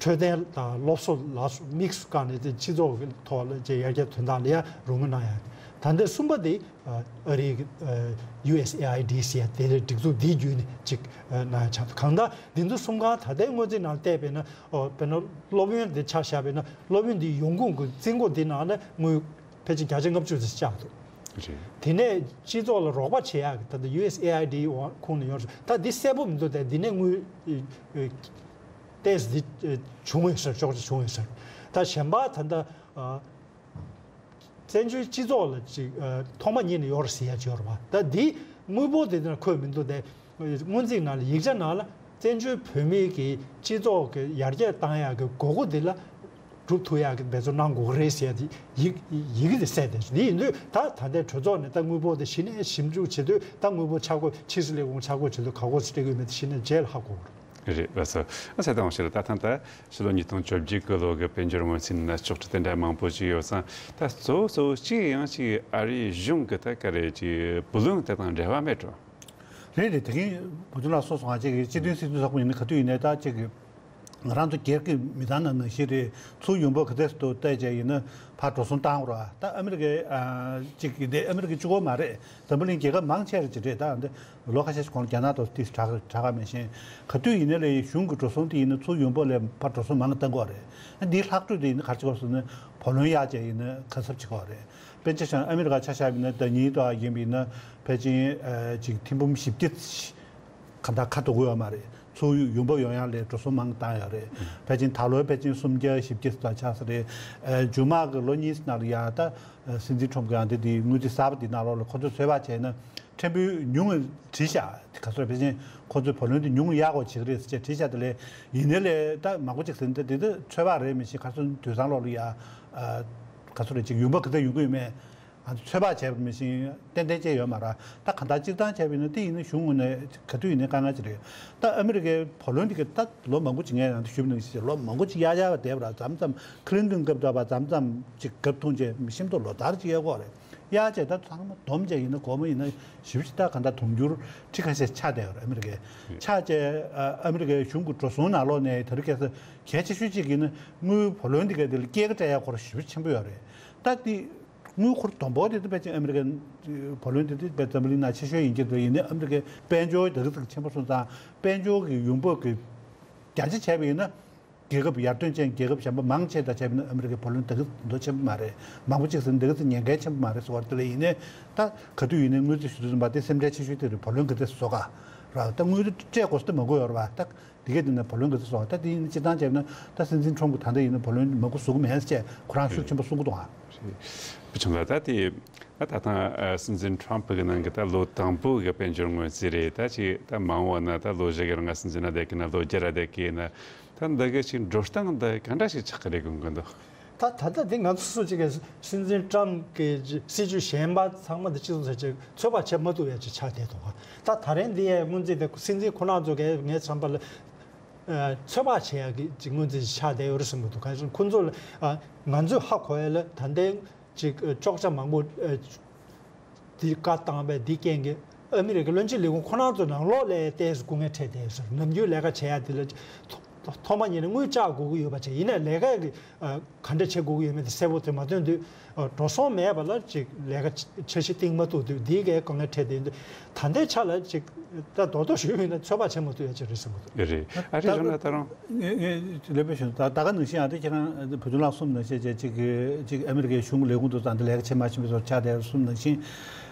འཕྲོད་བསྟེན་དང་སློབ་གསོ་ལ་དམིགས་སུ་བཀར་ནས་དེ་སྤྱི་ཚོགས་ཀྱི་ཐོག་ལ་ཅིག་ཡར་རྒྱས་དོན་དག་ལ་ཡང་རོགས་དངུལ་གནང་ཡ། ད་ལྟ་གསུམ་པ་དེ་ཨ་རིའི་ཨ་ཡུ་ཨེས་ཨེ་ཨའི་ཌི་ཟེར་ཡ་དེ་ལ་སྒྲིག་འཛུགས་འདིའི་བརྒྱུད་ནས་ཅིག་ཨ་གནང་ཡ་ཆགས་འདུག་གང་ལྟར་འདི་ཚོ་གསུམ་ཀ་ད་ལྟའི་སྔོན་རྩིས་ནང་བལྟས་པས་ན། ཨོ་དཔེར་ན་སློབ་ཡོན་འདི་ཆ་བཞག་པས་ན་སློབ་ཡོན་འདི་ཡོང་ཁུངས་ཀྱི་རྩིས་འགོ་འདི་ནང་ལ་དངུལ་ཕལ་ཆེར་བརྒྱ་ཆ་ལྔ་བཅུ་ཙམ་བཅག་འདུག་རེད། དེ་ནས་སྤྱི་ཚོགས་ལ་རོགས་པ་བྱེད་ཡག་གི་ད་ལྟ་ཡུ་ཨེས་ཨེ་ཨའི་ཌི་ཁོངས་ནས་ཡོང་ས། ད་འདི་གསལ་པོ་མི་འདུག་དེ་འདི་ནས་དངུལ་ཨེ་ཨེ་ཏོག་ཙམ་འདི་ཨེ་བྱུང་ཡོད་ས་རེད། ཅོག་ཙེ་བྱུང་ཡོད་ས་རེད། ད་གཞན་པ་ད་ལྟ་ཨ་བཙན་བྱོལ་སྤྱི་ཚོགས་ལ་ཅིག་ཨ་ཐོག་མ་ཉིད་ནས་ཡོད་རེད་ཟེར་ཡ་ཅིག་ཡོད་རེད་པ། ད་འདི་དངུལ་འབོར་དེ་ནང་འཁོད་མི་འདུག་དེ། སྔོན་རྩིས་ནང་ལ་ཡིག་ཆ་ནང་ལ་བཙན་བྱོལ་བོད་མིའི་གི་སྤྱི་ཚོགས་ཀྱི་ཡར་རྒྱས་བཏང་ཡག་གི་དགོས་མཁོ་འདི་ལ་སྒྲུབ་ཐུབ་ཡག་གི་འབད་བརྩོན་གནང་དགོས་ཀྱི་རེད་ཟེར་ཡ་དེ་ཡིག་ཡི་གེ་དེ་གསལ་བསྡད་འདི་ཡིན་དུས། ད་ད་ལྟའི་གྲོས་ཚོགས་ནས་ད་དངུལ་འབོར་དེ་གཞི་ནས་ཞིབ་འཇུག་བྱེད་དུས། ད་དངུལ་འབོར་ཆ་བགོས་ཕྱི་སྲིད་ལས་ཁུངས་ཆ་བགོས་བྱེད་དུས་ག་གོ་སྤྲད་ཀྱི་ཡོད་མེད་དེ་གཞི་ནས་རྗེས་ལ་ཧ་གོ་དགོས་རེད། རེད། ལགས་སོ། ཨ་ཚེ་དང་ཞེས་ལ་ད་ཐེངས་ད་ཕྱི་ལོ་ཉིས་སྟོང་བཅོ་བརྒྱད་ཀྱི་ལོ་གི་དཔལ་འབྱོར་སྔོན་རྩིས་ནང་ལ་ལྕོགས་གྲུབ་དེ་འདྲ་མང་པོ་ཅིག་ཡོད་ཙང་། ད་གཙོ་བོ་གཙོ་བོ་གཅིག་ཡང་ཅིག་ཨ་རིའི་གཞུང་གི་ད་ག་རེ་ཅིག་བུ་ལོན་དེ་དང་འབྲེལ་བ་མེད་འགྲོ། རེད་རེད། དེ་གིན་བུ་ཆུང་ལགས་གསུངས་སོང་། ང་ཅིག་གི་སྤྱི་མཐུན་སྲིད་དོན་ཚོགས་པ་ཡིན་ན་ག་དུས་ཡིན་ནའི་ད་ཅིག་གི་ང་རང་ཚོ་སྒེར་གྱི་མི་ཚང་ནང་ནང་བཞིན་རེད། ཚུར་ཡོང་འབབ་ག་ཚད་དུ་བལྟས་བྱས་ཡིན་ན་ཕར་འགྲོ་སོང་བཏང་དགོས་ར། ད་ཨ་མི་རི་ཀའི་ཨ་ཅིག་གི་དེ་ཨ་མི་རི་ཀའི་གཅིག་པོ་མ་རེད། འཛམ་བུ་གླིང་རྒྱལ་ཁབ་མང་ཆེ་རེ་ཅིག་རེད། ད་འདི་ལོ་ཁ་ཤས་ཤིག་གོང་ལ་རྒྱ་ནག་ཏུ་ཏིས་དྲག་དྲག་ག་མེད་བཞིན། ག་དུས་ཡིན་ན་ལས་གཞུང་གི་འགྲོ་སོང་དེ་ཡིན་ན་ཚུར་ཡོང་འབབ་ལས་ཕར་འགྲོ་སོང་མང་བཏང་དགོས་རེད། ཨ་འདིའི་ལྷག་འཕྲོས་དེ་ཡིན་ན་ག་རེ་བྱེད་དགོས་ཟེར་ན་བུ་ལོན་གཡར་བྱས་ཡིན་ན་ཁ་གསབ་བྱེད་དགོས་རེད། དཔེར་ཆ་བཞག་ན་ཨ་མི་རི་ཀ་ཆ་བཞག་པ་ཡིན་ན་ཟླ་ཉིན་དུ་ཡིན་པ་ཡིན་ན་ཕལ་ཆེར་ཨ་ཅིག་ཐེར་འབུམ་བཞི་བརྒྱ་གང་ལྟར་ཁ་འཐོར་གྱི་ཡོད་མ་རེད། ཚུར་ཡོང་འབབ་ཡོང་ཡག་ལས་འགྲོ་སོང་མང་བཏང་ཡོད་རེད། ཕལ་ཆེར་ད་ལོའི་ཕལ་ཆེར་སུམ་བརྒྱ་བཞི་བརྒྱ་ཙམ་ཆགས་ས་རེད། ཨ་མཇུག་མ་གི་ལོ་གཉིས་ནང་ལ་ཡ་ད་སྲིད་འཛིན་ཁྲོམ་གྱི་ཨ་འདི་དེ་དངུལ་རྩིས་གསར་པ་འདི་ནང་ལོགས་ལ་ཁོ་ཚོས་ཚོད་དཔག་བྱས་ན། ཕྲན་བུ་ཉུང་བ་བྲིས་ཤག་ག་ཚོད་ཕལ་ཆེར་ཁོ་ཚོས་བུ་ལོན་དེ་ཉུང་ཡག་གོ་བྱེད་ཀྱི་རེད་ཟེར་བྱས་བྲིས་ཤག་དེ་ལས་ཡིན་ནའི་ལས་ད་མང་པོ་ཅིག་ཟེར་ན་ད་དེ་ད་ཚོད་དཔག་རེད། མི་ཤེས། ག་ཚོད་དུས་སང་ལོགས་ལ་ཡ་ཨ་ག་ཚོད་རེད་ཅིག་ཡོང་འབབ་ག་ཚོད་ཡོང་གི་ཡོད་མེད་ང་ཚོ་ཚོད་དཔག་བྱས་པ་མི་ཤེས། ཏན་ཏན་བྱས་ཡོད་མ་རེད། ད་གང་ལྟར་སྤྱིར་བཏང་བྱས་པ་ཡིན་ན་དེ་ཡིན་ན་གཞུང་ངོས་ནས་ག་དུས་ཡིན་ནའི་དཀའ་ངལ་ཅིག་རེད། ད་ཨ་མི་རི་ཀའི་བུ་ལོན་དེ་ག་ད་ལོ་མང་པོ་ཅིག་ངས་ནང་དུ་ཞུས་པ་ནང་བཞིན་ལོ་མང་པོ་ཅིག་གཡར་གཡར་བ་བསྡད་པ་རེད། མཚམས་མཚམས་ཁི་ལིན་ཏོན་སྐབས་འདྲ་བ་མཚམས་མཚམས་ཅིག་སྐབས་ཐུང་བྱས་མི་ཤེས་མདོག་ལོ་ལྟར་ཅིག་གཡར་གྱི་ཡོད་རེད། གཡར་བྱས་ད་ཚང་མ་བསྡོམས་བྱས་ཡིན་ན་སྒོར་མོ་ཡིན་ན་ཞེ་པོ་ཅིག་ད་ག་འདྲ་དུང་ཕྱུར་ཁྲི་ཁ་ཤས་ཆགས་བསྡད་ཡོད་རེད། ཨ་མི་རི་ཀའི་ཆགས་བྱས་ཨ་མི་རི་ཀའི་གཞུང་གི་འགྲོ་སོང་ནང་ལོགས་ནས་དེ་རིང་ཁ་སང་གལ་ཆེ་ཤོས་གཅིག་ཡིན་ན་དངུལ་བུ་ལོན་འདི་ག་དེ་ལ་སྐྱེད་ཀ་སྤྲད་ཡག་སྐོར་ཞེ་པོ་ཆེན་པོ་ཡོད་རེད། ད་འདི་དངུལ་འཁོར་བསྡོམས་པོ་དེ་ད་ཕལ་ཆེར་ཨ་མི་རི་ཀའི་བུ་ལོན་དེ་དེ་དཔེ་འཛམ་བུ་གླིང་ནང་ཆེ་ཤོས་ཡིན་གྱི་འདུག་ཡིན་ནའི་ཨ་མི་རི་ཀའི་དཔལ་འབྱོར་དེ་ག་ཚོད་ཆེན་པོ་སོང་ཙང་དཔལ་འབྱོར་གྱི་ཡོང་འབབ་ཀྱི་རྒྱ་ཆེ་བྱས་པ་ཡིན་ན། རྒྱལ་ཁབ་ཡར་ཐོན་ཅན་རྒྱལ་ཁབ་གཞན་པ་མང་ཆེ་དང་བྱས་པ་ཡིན་ན་ཨ་མི་རི་ཀའི་བུ་ལོན་དེ་ག་ཚོད་ཆེན་པོ་མ་རེད། མང་པོ་གཅིག་ཟེར་ན་དེ་ག་ཚོད་ཉེན་ཁ་ཆེན་པོ་མ་རེད་ཟེར་བ་དེ་ལ་ཡིན་ནའི་ད་ག་དུས་ཡིན་ནའི་དངུལ་རྩིས་ཞུ་དུས་ཙམ་པ་དེ་སེམས་ཁྲལ་ཆེ་ཤོས་དེ་རེད། བུ་ལོན་ག་ཚོད་བཟོ་ག་ར། ད་དངུལ་རྩིས་སྤྲད་དགོས་ས་དེ་མང་པོ་ཡོད་རེད་པ། ད་དེ་གས་དེ་ན་བུ་ལོན་ག་ཚོད་བཟོ་ག་ད་དེ་ཡིན་ན་སྤྱིར་བཏང་བྱས་ན་ད་སྲིད་འཛིན་ཁྲོམ་གྱི་ད་ལྟ་ཡིན་ན་བུ་ལོན་མང་པོ་བཟོ་གི་མེད་ཟེར་ཁོ་རང་ཤུགས་ཆེན་པོ་གསུང་གི་འདུག་ཨ། བུ་ཆུང་ལགས། ད་དེ་ད་ད་ཐེངས་ཨ་སྲིད་འཛིན་ཁྲོམ་གྱི་ནང་གི་ད་ལོ་དང་པོ་གི་དཔལ་འབྱོར་སྔོན་རྩིས་རེད། ད་ཅིག་ད་མ་འོངས་པ་ན་ད་ལོ་བཞི་གི་རིང་སྲིད་འཛིན་ལ་བསྡད་ཀྱི་ན་ལོ་བརྒྱ་ལ་བསྡད་ཀྱི་ན་ད་འདི་གི་ཅིག་འགྲོ་སྟངས་འདི་ག་འདྲ་ཞིག་ཆགས་ཀྱི་རེད་དགོངས་ཀྱི་འདུག་ད་ད་ལྟ་འདི་ང་ཚོ་སུ་གཅིག་གིས་སྲིད་འཛིན་ཀྲམ་གྱི་སྲིད་ཇུས་གཞན་པ་ཚང་མ་འདི་སྤྱི་ཚོགས་ས་ཆ་ཚོད་དཔག་བྱེད་མ་ཐུབ་ཡ་ཅིག་ཆགས་བསྡད་འདུག་ད་ད་རེས་འདི་ཡའི་སྔོན་རྩིས་དེ་སྲིད་འཛིན་ཁོ་རང་ཚོ་གིས་ངའི་བསམ་པ་ལ་ཚོད་དཔག་བྱེད་ཡ་གི་ཅིག་སྔོན་རྩིས་ཆགས་བསྡད་ཡོད་རེད་བསམ་གྱི་འདུག་གང་ཡིན་ཟེར་ན་ཁོ་ཚོ་ལ་ང་ཚོས་ཧ་གོ་ཡ་ལ་ད་ལྟའི་ཅིག་ཨ་གཅོག་ཆ་མང་པོ་ཨ་དེ་བཀའ་བཏང་བས་དེའི་རྐྱེན་གྱིས་ཨ་མི་རི་ཀའི་བློན་ཆེན་ལས་ཁུངས་ཁོ་རང་ཚོ་ནང་ལོགས་ལ་ཏོག་ཙམ་སྐུ་ངལ་འཕྲད་བསྡད་ཡོད་ཟེར། ནམ་རྒྱུན་ལས་ཀ་བྱེད་ཡ་དེ་ལ་ཐོ་ཐོག་མ་ཉིད་ནས་དངུལ་བཅག་དགོས་ཀྱི་ཡོད་པ་བྱས། ཡིན་ནའི་ལས་ཀ་གི་ཨ་ག་འདྲ་བྱེད་དགོས་ཀྱི་ཡོད་མེད་དེ་གསལ་པོ་དེ་མ་སྟོན་དུས་ཨ་འགྲོ་སོང་མེད་པ་ལ་ཅིག་ལས་ཀ་འཆར་གཞི་བཏིང་མ་ཐུབ་དུས་འདིའི་གའི་དཀའ་ངལ་འཕྲད་བསྡད་ཡོད་དུས་ད་ལྟའི་ཆ་ལ་ཅིག་ད་རྡོག་རྡོག་ཞུས་པ་ཡིན་ན་ཚོད་དཔག་བྱེད་མ་ཐུབ་ཡ་ཅིག་རེད་བསམ་གྱི་འདུག་རེད། ཨ་རི་ད་རང་ལ་ད་རང་། ངས་ངས་ལེགས་པོ་ཞུ། ད་ད་ག་ནང་བཞིན་ཨ་ད་ཁྱེད་རང་བུ་ཆུང་ལགས་གསུངས་ནང་བཞིན་བྱས་ཅིག་གི་ཅིག་ཨ་མི་རི་ཀའི་གཞུང་གི་ལས་ཁུངས་དུ་ད་འདི་ལས་ཀ་བྱེད་མ་བྱེད་པའི་ཐོག་ཆགས་བསྡད་གསུངས་ནང་བཞིན།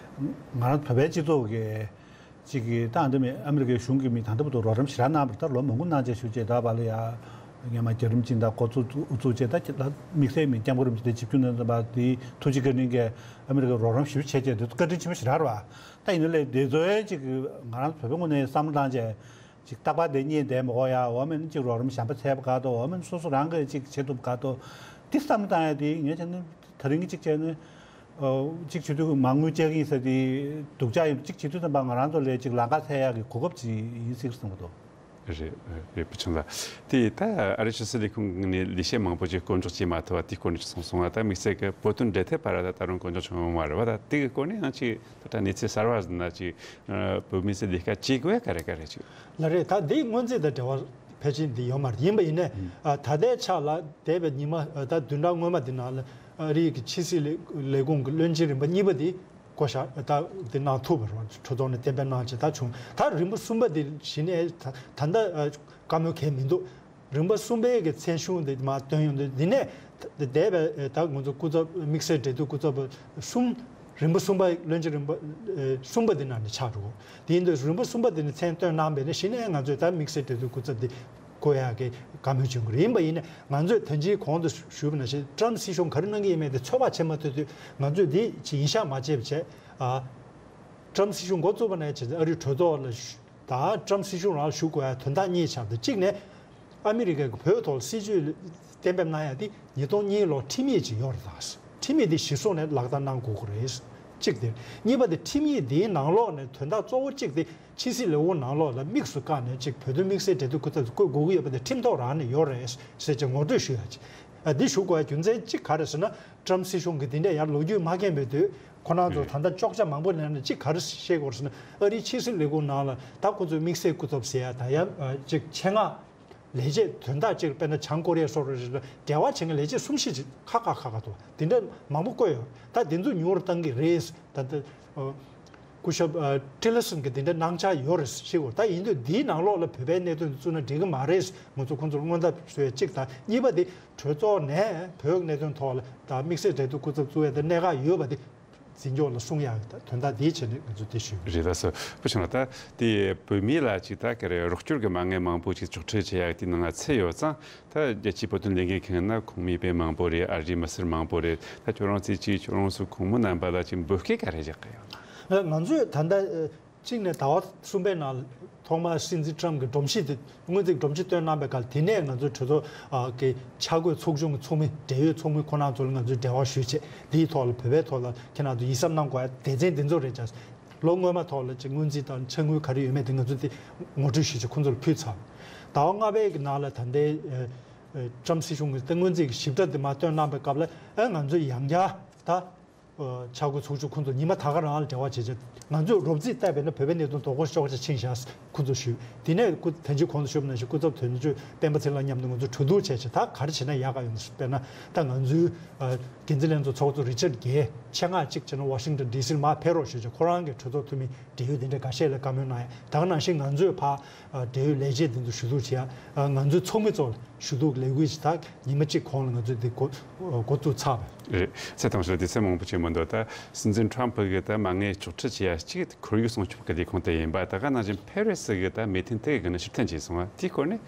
ང་རང་བོད་པའི་སྤྱི་ཚོགས་ཀྱི་ཅིག་གི་ད་འདི་མི་ཨ་མི་རི་ཀའི་གཞུང་གི་མི་ད་ལྟ་བར་དུ་རོགས་རམ་ཞེ་དྲག་གནང་བར་ད་ལོ་མང་པོ་གནང་བྱས་བཞུགས་བྱས་ད་བར་ལ་ཡ་སྔོན་མ་རྒྱ་རིམ་ཅིག་ད་འགོ་བཙུགས་བཙུགས་བྱས་ད་ཁྱེད་ད་དམིགས་བསལ་མི་སྐྱབས་མགོན་རིན་པོ་ཆེ་དེ་ཆིབས་བསྒྱུར་གནང་ཙམ་པ་དེའི་ཐུགས་རྗེ་བཀའ་དྲིན་གྱིས་ཨ་མི་རི་ཀའི་རོགས་རམ་ཞེ་པོ་བྱས་བྱས་དེ་ཚོ་བཀའ་དྲིན་ཆེན་པོ་ཞེ་དྲག་རེད་བ། ད་ཡིན་ན་ལས་དེ་ཚོའི་ཅིག་ང་རང་བོད་པའི་ངོས་ནས་བསམ་བློ་བཏང་བྱས། ཅིག་རྟག་པར་དེ་རྙེད་བསྡད་མི་དགོས་ཡ། འོ་མིན་ཅིག་རོགས་རམ་གཞན་པ་འཚོལ་བ་དགའ་ཏོ། འོ་མིན་སོ་སོ་རང་གིས་ཅིག་བྱེད་ཐུབ་དགའ་ཏོ། འདི་བསམ་བློ་བཏང་ཡ་དེ་ངས་བྱས་ན་ད་རིང་གི་ཅིག་བྱས་ན་ཨོ་ཅིག་བྱེད་དུས་མ་དངུལ་བཅག་གི་ཡིན་ཟེར་དེ་སྡུག་ཅག་ཡིན། ཅིག་བྱེད་དུས་ཙམ་པ་ང་རང་ཚོ་ལས་ཅིག་ལམ་ཁ་འཚོལ་ཡ་གི་གོ་སྐབས་ཅིག་ཡིན་སྲིད་བསམ་གི་འདུག་རེད། རེད། བུ་ཆུང་ལགས། དེ་ད་ཨ་རི་ཕྱི་སྲིད་ལས་ཁུངས་ནས་ལས་བྱེད་མང་པོ་ཅིག་བསྐོ་འཇོག་བྱེད་མ་ཐུབ་པ་དེའི་སྐོར་ནས་ཅིག་གསུངས་སོང་ང་། ད་དམིགས་བསལ་གྱི་བོད་དོན་འབྲེལ་མཐུད་པ་ར་ད་ད་རུང་བསྐོ་འཇོག་བྱུང་ཡོད་མ་རེད་བ། ད་དེ་གི་སྐོར་ནས་ཡང་ཅིག་ད་ལྟ་གནས་ཚུལ་གསར་བ་ཟིན་ན་ཅིག་ཨ་བོད་མི་ཚོས་ལས་ཀ་བྱེད་དགོས་ཡ་ག་རེ་ག་རེ་ཅིག་ལགས་རེད། ད་འདི་སྔོན་རྩིས་དང་འབྲེལ་བ་ཕལ་ཆེར་འདི་ཡོད་མ་རེད། ཡིན་པ་ཡིན་ནའི་ཨ་ད་ལྟའི་ཆ་ལ་འདས་པའི་ཉི་མ་ཨ་ད་བདུན་ཕྲག་སྔོན་མ་འདི་ནང་ལ་ཨ་རིའི་གི་ཕྱི་སྲིད་ལས་ལས་ཁུངས་ཀྱི་བློན་ཆེན་རིམ་པ་གཉིས་པ་འདི་བསྐོ་བཞག་ད་འདི་གནང་ཐུབ་པ་རེད་བ། གྲོས་ཚོགས་ནས་གཏན་འབེབས་གནང་བྱས་ད་བྱུང་། ད་རིམ་པ་གསུམ་པ་འདི་གཞི་ནས་ད་ད་ལྟ་ཨ་བཀའ་མོལ་གང་ཡང་མི་འདུག་རིམ་པ་གསུམ་པའི་གི་མཚན་གཞུང་འདི་མར་བཏོན་ཡོང་དུས་འདི་ནས་འདས་པའི་ད་ང་ཚོ་སྐུ་ཚབ་དམིགས་བསལ་འབྲེལ་མཐུད་སྐུ་ཚབ་གསུམ་ རིམ་པ་གསུམ་པ། བློན་ཆེན་རིམ་པ་ཨེ་གསུམ་པ་འདི་ནང་ནས་ཆགས་འགྲོ་གི། དེ་ཡིན་དུས་རིམ་པ་གསུམ་པ་འདི་ནས་མཚན་བཏོན་གནང་བས་ན་གཞི་ནས་ང་ཚོས་ད་དམིགས་བསལ་འབྲེལ་མཐུད་སྐུ་ཚབ་འདི་བསྐོ་ཡག་གི་བཀའ་མོལ་བྱུང་གི་རེད། ཡིན་པ་ཡིན་ན་ང་ཚོས་ད་ཅིའི་གོང་དུ་ཞུས་པ་ནང་བཞིན་ཊམ་སྲིད་གཞུང་ག་རེ་གནང་གི་ཡིན་མེད་དེ་ཚོད་དཔག་བྱེད་མ་ཐུབ་དུས། ང་ཚོས་འདི་ཅིག་ཡིད་ཤགས་མ་བྱས་པ་བྱས། ཨ། ཊམ་སྲིད་གཞུང་འགོ་བཙུགས་པ་ནས་བྱས་ཏེ་ཨ་རིའི་གྲོས་ཚོགས་ལ་ཞུ། ད་ཊམ་སྲིད་གཞུང་རང་ལ་ཞུ་དགོས་ཡ་དོན་དག་གཉིས་ཆགས་འདུག། གཅིག་ནས་ཨ་མི་རི་ཀའི་བོད་ཐོག་སྲིད་ཇུས་གཏན་འབེབས་གནང་ཡ་དེ་ཉིས་སྟོང་གཉིས་ལོ་ཁྲིམས་ཡིག་ཅིག་ཡོད་རེད་ད། ཁྲིམས་ཡིག་དེ་གཞིར་བཟུང་ནས་ལག་བསྟར་གནང་དགོས་ཀྱི་རེད། གཅིག་དེ། གཉིས་པ་དེ་ཁྲིམས་ཡིག་དེའི་ནང་ལོགས་ནས་དོན་དག་གཙོ་བོ་གཅིག་དེ་ཕྱི་སྲིད་ལས་ཁུངས་ནང་ལོགས་ལ་དམིགས་སུ་བཀར་ནས་གཅིག་བོད་དོན་དམིགས་བསལ་འབྲེལ་མཐུད་སྐུ་ཚབ་བསྐོ་དགོས་ཀྱི་ཡོད་པ་དེ་ཁྲིམས་ཐོག་རང་ནས་ཡོད་རེད་ཟེར་ཅིག་ངོ་སྤྲོད་ཞུ་ཡ་ཅིག། ཨ། འདི་ཞུ་དགོས་ཡ་རྒྱུ་མཚན་གཅིག་ག་རེ་ཟེར་ན། ཊམ་སྲིད་གཞུང་གིས་འདི་འདྲ་ཡར་ལོ་རྒྱུས་མ་མཁྱེན་པའི་དུས། ཁོ་རང་ཚོ་ད་ལྟ་ཅོག་ཆ་མང་པོ་ལེན་ནས་གཅིག་ག་རེ་བཤད་དགོས་ཟེར་ན། ཨ་རིའི་ཕྱི་སྲིད་ལས་ཁུངས་ནང་ལ་ད་ཁོ་ཚོས་དམིགས་བསལ་སྐུ་ཚབ་ཟེར་ཡ་ད་ཡ་ཨ་གཅིག་ཆེད་མངགས་ལས་བྱེད་དོན་དག་གཅིག་དཔེར་ན་བྱང་ཀོ་རི་ཡ་སོགས་རེ་རེ་ལ་འབྲེལ་བ་བྱེད་མཁན་ལས་བྱེད་གསུམ་བཞི་ཅིག་ཁག་ཁག་ཁག་ཁག་འདུག། དེ་འདྲ་མང་པོ་བསྐོས་ཡོད། ད་དེ་ཚོ་ཉུང་རུ་བཏང་གི་རེད། ད་ལྟ་ཨ་སྐུ་ཞབས་ཨ་ཊི་ལར་སན་གྱིས་དེ་འདྲ་གནང་འཆར་ཡོད་རེད་ཤེས་དགོས། ད་ཡིན་དུས་འདིའི་ནང་ལོགས་ལ་བོད་པའི་གནད་དོན་དེ་བཙུགས་ན་འགྲིག་གི་མ་རེད། ང་ཚོ་ཁོང་ཚོར་སྔོན་བརྡ་བཟོ་ཡ་གཅིག་དང་། གཉིས་པ་དེ་གྲོས་ཚོགས་ནས་བོད་གནད་དོན་ཐོག་ལ་ད་དམིགས་བསལ་འབྲེལ་མཐུད་སྐུ་ཚབ་བཙུགས་ཡ་དེ་གནད་འགག་ཡོད་པ་དེ་འཛིན་སྐྱོང་ལ་གསུང་ཡག་གི་དོན་དག་དེའི་ཆེད་ནས་ང་ཚོས་དེ་ཞུས། རེད། ད་སོ་བུ་ཆུང་ལགས། ད་དེ་བོད་མི་ལ་ཅིག་ད་ག་རེ་རོགས་སྐྱོར་གྱི་མ་དངུལ་མང་པོ་ཅིག་འཇོག་འཕྲོད་བྱེད་ཡག་དེའི་ནང་ལ་ཚུད་ཡོད་ཙང་། ད་རྒྱལ་སྤྱིའི་བོད་དོན་ལས་འགུལ་ཁང་ན་ཁོངས་མི་དཔེ་མང་པོ་རེད། ཨ་རིའི་མི་སེར་མང་པོ་རེད། ད་ཁྱོད་རང་ཚོས་ཅིག་ཁྱོད་རང་ཚོ་ཁོང་མོ་རྣམ་པ་ལ་ཅིག་འབོད་སྐུལ་ག་རེ་བྱེད་ཀྱི་ཡོད་ན། ང་ཚོས་ད་ལྟ་གཅིག་ནས་ཟླ་བ་གསུམ་པའི་ནང་ཐོག་མར་སྲིད་འཛིན་ཊམ་གྱིས་སྒྲོམ་གཞི་དེ་སྔོན་རྩིས་སྒྲོམ་གཞི་བཏོན་གནང་པའི་སྐབས། དེ་ནས་ང་ཚོའི་གྲོས་ཚོགས་ཀྱི་འཆར་འགོད་ཚོགས་ཆུང་གི་ཚོགས་མི། འབྲེལ་ཡོད་ཚོགས་མི་ཁོ་རང་ཚོ་ལ་ང་ཚོས་འབྲེལ་བ་ཞུས་བྱས། དེའི་ཐོག་ལ་བོད་པའི་ཐོག་ལ་ཁྱེད་རང་ཚོ་ཡིད་གཟབ་གནང་དགོས་ཡ་སྡེ་ཚན་དེ་ཚོ་རེད་ཅག། ལོ་སྔོན་མ་ཐོག་ལ་ཅིག་སྔོན་རྩིས་དང་འཆར་དངུལ་ག་རེ་ཡོད་མེད་དེ་ང་ཚོ་དེ་ངོ་སྤྲོད་ཞུས་བྱས་ཁོང་ཚོ་ལ་ཕུལ་ཚར། ཟླ་བ་ལྔ་པའི་གི་ནང་ལ་ད་ལྟའི་ཨ་ཨ་ཊམ་སྲིད་གཞུང་གིས་ད་སྔོན་རྩིས་ཀྱི་ཞིབ་ཕྲ་དེ་མར་བཏོན་གནང་པའི་སྐབས་ལ། ཨ། ང་ཚོས་ཡང་བསྐྱར་ད་ཨ་འཆར་འགོད་ཚོགས་ཆུང་ཁོང་ཚོ་ཉི་མ་ད་ག་རང་ལ་འབྲེལ་བ་བྱེད་བྱས། ང་ཚོས་རོབ་རྩིས་བལྟས་པས་ན་བོད་པའི་གནད་དོན་དོ་ཁུར་ཤོག་ཆ་ཕྱིན་བཞག་ཁོང་ཚོ་ཞུས། དེ་ནས་སྐུ་ད་ཅི་གོང་དུ་ཞུས་པ་ནང་བཞིན་སྐུ་ཚབ་དོན་གཅོད་སྤེན་པ་ཚེ་རིང་ལགས་མཉམ་དུ་ང་ཚོས་གྲོས་བསྡུར་བྱས་བྱས། ད་ག་རེ་བྱས་ན་ཡག་ག་ཡོང་། དཔེར་ན་ད་ང་ཚོའི་ཨ་འགན་འཛིན་ལྷན་ཚོགས་ཚོགས་གཙོ་རི་ཆར་གྱིས་ཆེད་མངགས་གཅིག་བྱས་ན་ཝ་ཤིང་ཊོན་ཌི་སི་ལ་མར་ཕེབས་རོགས་ཞུས་བྱས། ཁོ་རང་གིས་གྲོས་ཚོགས་འཐུས་མི་འབྲེལ་ཡོད་དེ་འདྲའི་འགའ་ཤས་ལ་བཀའ་མོལ་གནང་ཡ། ད་ག་ནང་བཞིན་ང་ཚོས་ཕར་ཨ་འབྲེལ་ཡོད་ལས་བྱེད་དེ་ཚོ་ཞུ་གཏུག་བྱེད་ཡ། ཨ་ང་ཚོའི་ཚོགས་མི་ཚོ་ལ་ཞུ་གཏུག་ལས་འགུལ་ཞིག་ད་ཉི་མ་གཅིག་གོང་ལ་ང་ཚོས་དེ་འགོ་འགོ་བཙུགས་ཚར་བ་རེད། རེད། ཚེ་དང་ཞོ་དེ་ཚེ་མང་པོ་བྱེད་མི་འདུག། ད་སྲིད་འཛིན་ཊམ་ཕུ་གིས་ད་མ་དངུལ་གཅོག་འཕྲི་བྱེད་ཡ་གཅིག་ཁོར་ཡུག་སྲུང་སྐྱོབ་ཀྱི་ལས་ཁུངས་དེ་ཡིན་པ། ད་ག་ནང་བཞིན་ཕེ་རི་སི་གི་ད་མི་ཐེངས་དེ་གི་ནི་ཕྱིར་འཐེན་བྱས་སོང་བ་དེའི་སྐོར་ནས་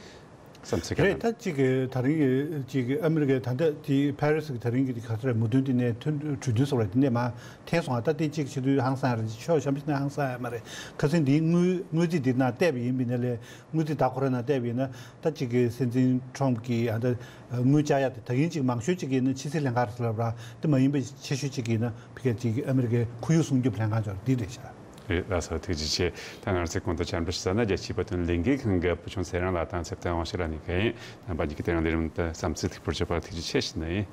བསམ་ཚུལ་ག་རེད། ད་གཅིག་གི་ད་རིང་གི་གཅིག་གི་ཨ་མི་རི་ཀའི་ད་ལྟ་དེ་ཕེ་རི་སི་གི་ད་རིང་གི་དེ་ག་ཚོད་རེད། མོས་མཐུན་དེ་ནས་ཐོན་གྲོས་མཐུན་སོགས་རེད། དེ་ནས་མར་འཐེན་སོང་བ། ད་དེ་གཅིག་བྱེད་དུས་ཧང་སང་རེད། ཕྱོགས་གཞན་པ་ཞིག་ནས་ཧང་སང་ཡ་མ་རེད། ཁ་སང་དེའི་དངུལ་དངུལ་རྩིས་དེ་ནང་བལྟས་པ་ཡིན་པ་ཡིན་ན་ལས། དངུལ་རྩིས་ད་ཁོ་རང་ནང་བལྟས་པ་ཡིན་ན། ད་གཅིག་གི་སྲིད་འཛིན་ཊམ་གྱིས་ཨ་ད་དངུལ་བཅག་ཡ་དེ་ད་གིན་གཅིག་མང་ཤོས་གཅིག་ཡིན་ན་ཕྱི་སྲིད་ལྷན་ཁང་རེད་ལབ་ར། དེ་མ་ཡིན་པའི་ཆེ་ཤོས་གཅིག་ཡིན་ན་ཕ་གིར་གཅིག་ཨ་མི་རི་ཀའི་ཁོར་ཡུག་སྲུང་སྐྱོབ་ལྷན་ཁང་ཅིག་འདི་རེད་ཤག། རེད། ལགས་སོ། ཐུགས་རྗེ་ཆེ། ད་ང་རང་ཚོས་གོང་དུ་བཅར་འདྲི་ཞུས་ཙམ་ན་རྒྱལ་སྤྱིའི་བོད་དོན་ལས་འགུལ་ཁང་གི་བུ་ཆུང་ཚེ་རིང་ལགས་དང་ཚེ་བརྟན་དབང་ཕྱུག་ལགས་གཉིས་ཀ་ཡིན། རྣམ་པ་གཉིས་ཀྱིས་དེ་རིང་ལས་རིམ་དུ་བསམ་ཚུལ་ཐུགས་ཕུལ་བྱས་པར་ཐུགས་རྗེ་ཆེ་ཞུ་ནི་ཡིན།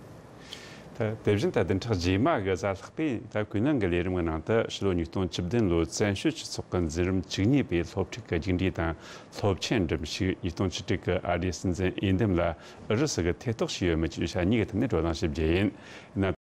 ད་དེ་བཞིན་ད་བདུན་ཕྲག་རྗེས་མ་གི་གཟའ་ལྷག་པའི་ད་ཀུན་གླེང་གི་ལས་རིམ་གྱི་ནང་དུ་ཕྱི་ལོ་ཉིས་སྟོང་བཅུ་བདུན་ལོའི་བཙན་བྱོལ་སྤྱི་ཚོགས་ཀྱི་འཛིན་རིམ་བཅུ་གཉིས་པའི་སློབ་ཕྲུག་གི་རྒྱུགས་འབྲས་དང་སློབ་ཆེན་འགྲིམ་ཞུགས། ཉིས་སྟོང་བཅུ་དྲུག་གི་ཨ་རིའི་སྲིད་འཛིན་འོས་འདེམས་ལ་ཨུ་རུ་སུ་གིས་ཐེ་གཏོགས་བྱས་ཡོད་མེད་ཀྱི་བརྗོད་བྱ་གཉིས་ཀྱི་ཐད་ནས་བགྲོ་གླེང་ཞིག་བརྒྱབ་ཡིན།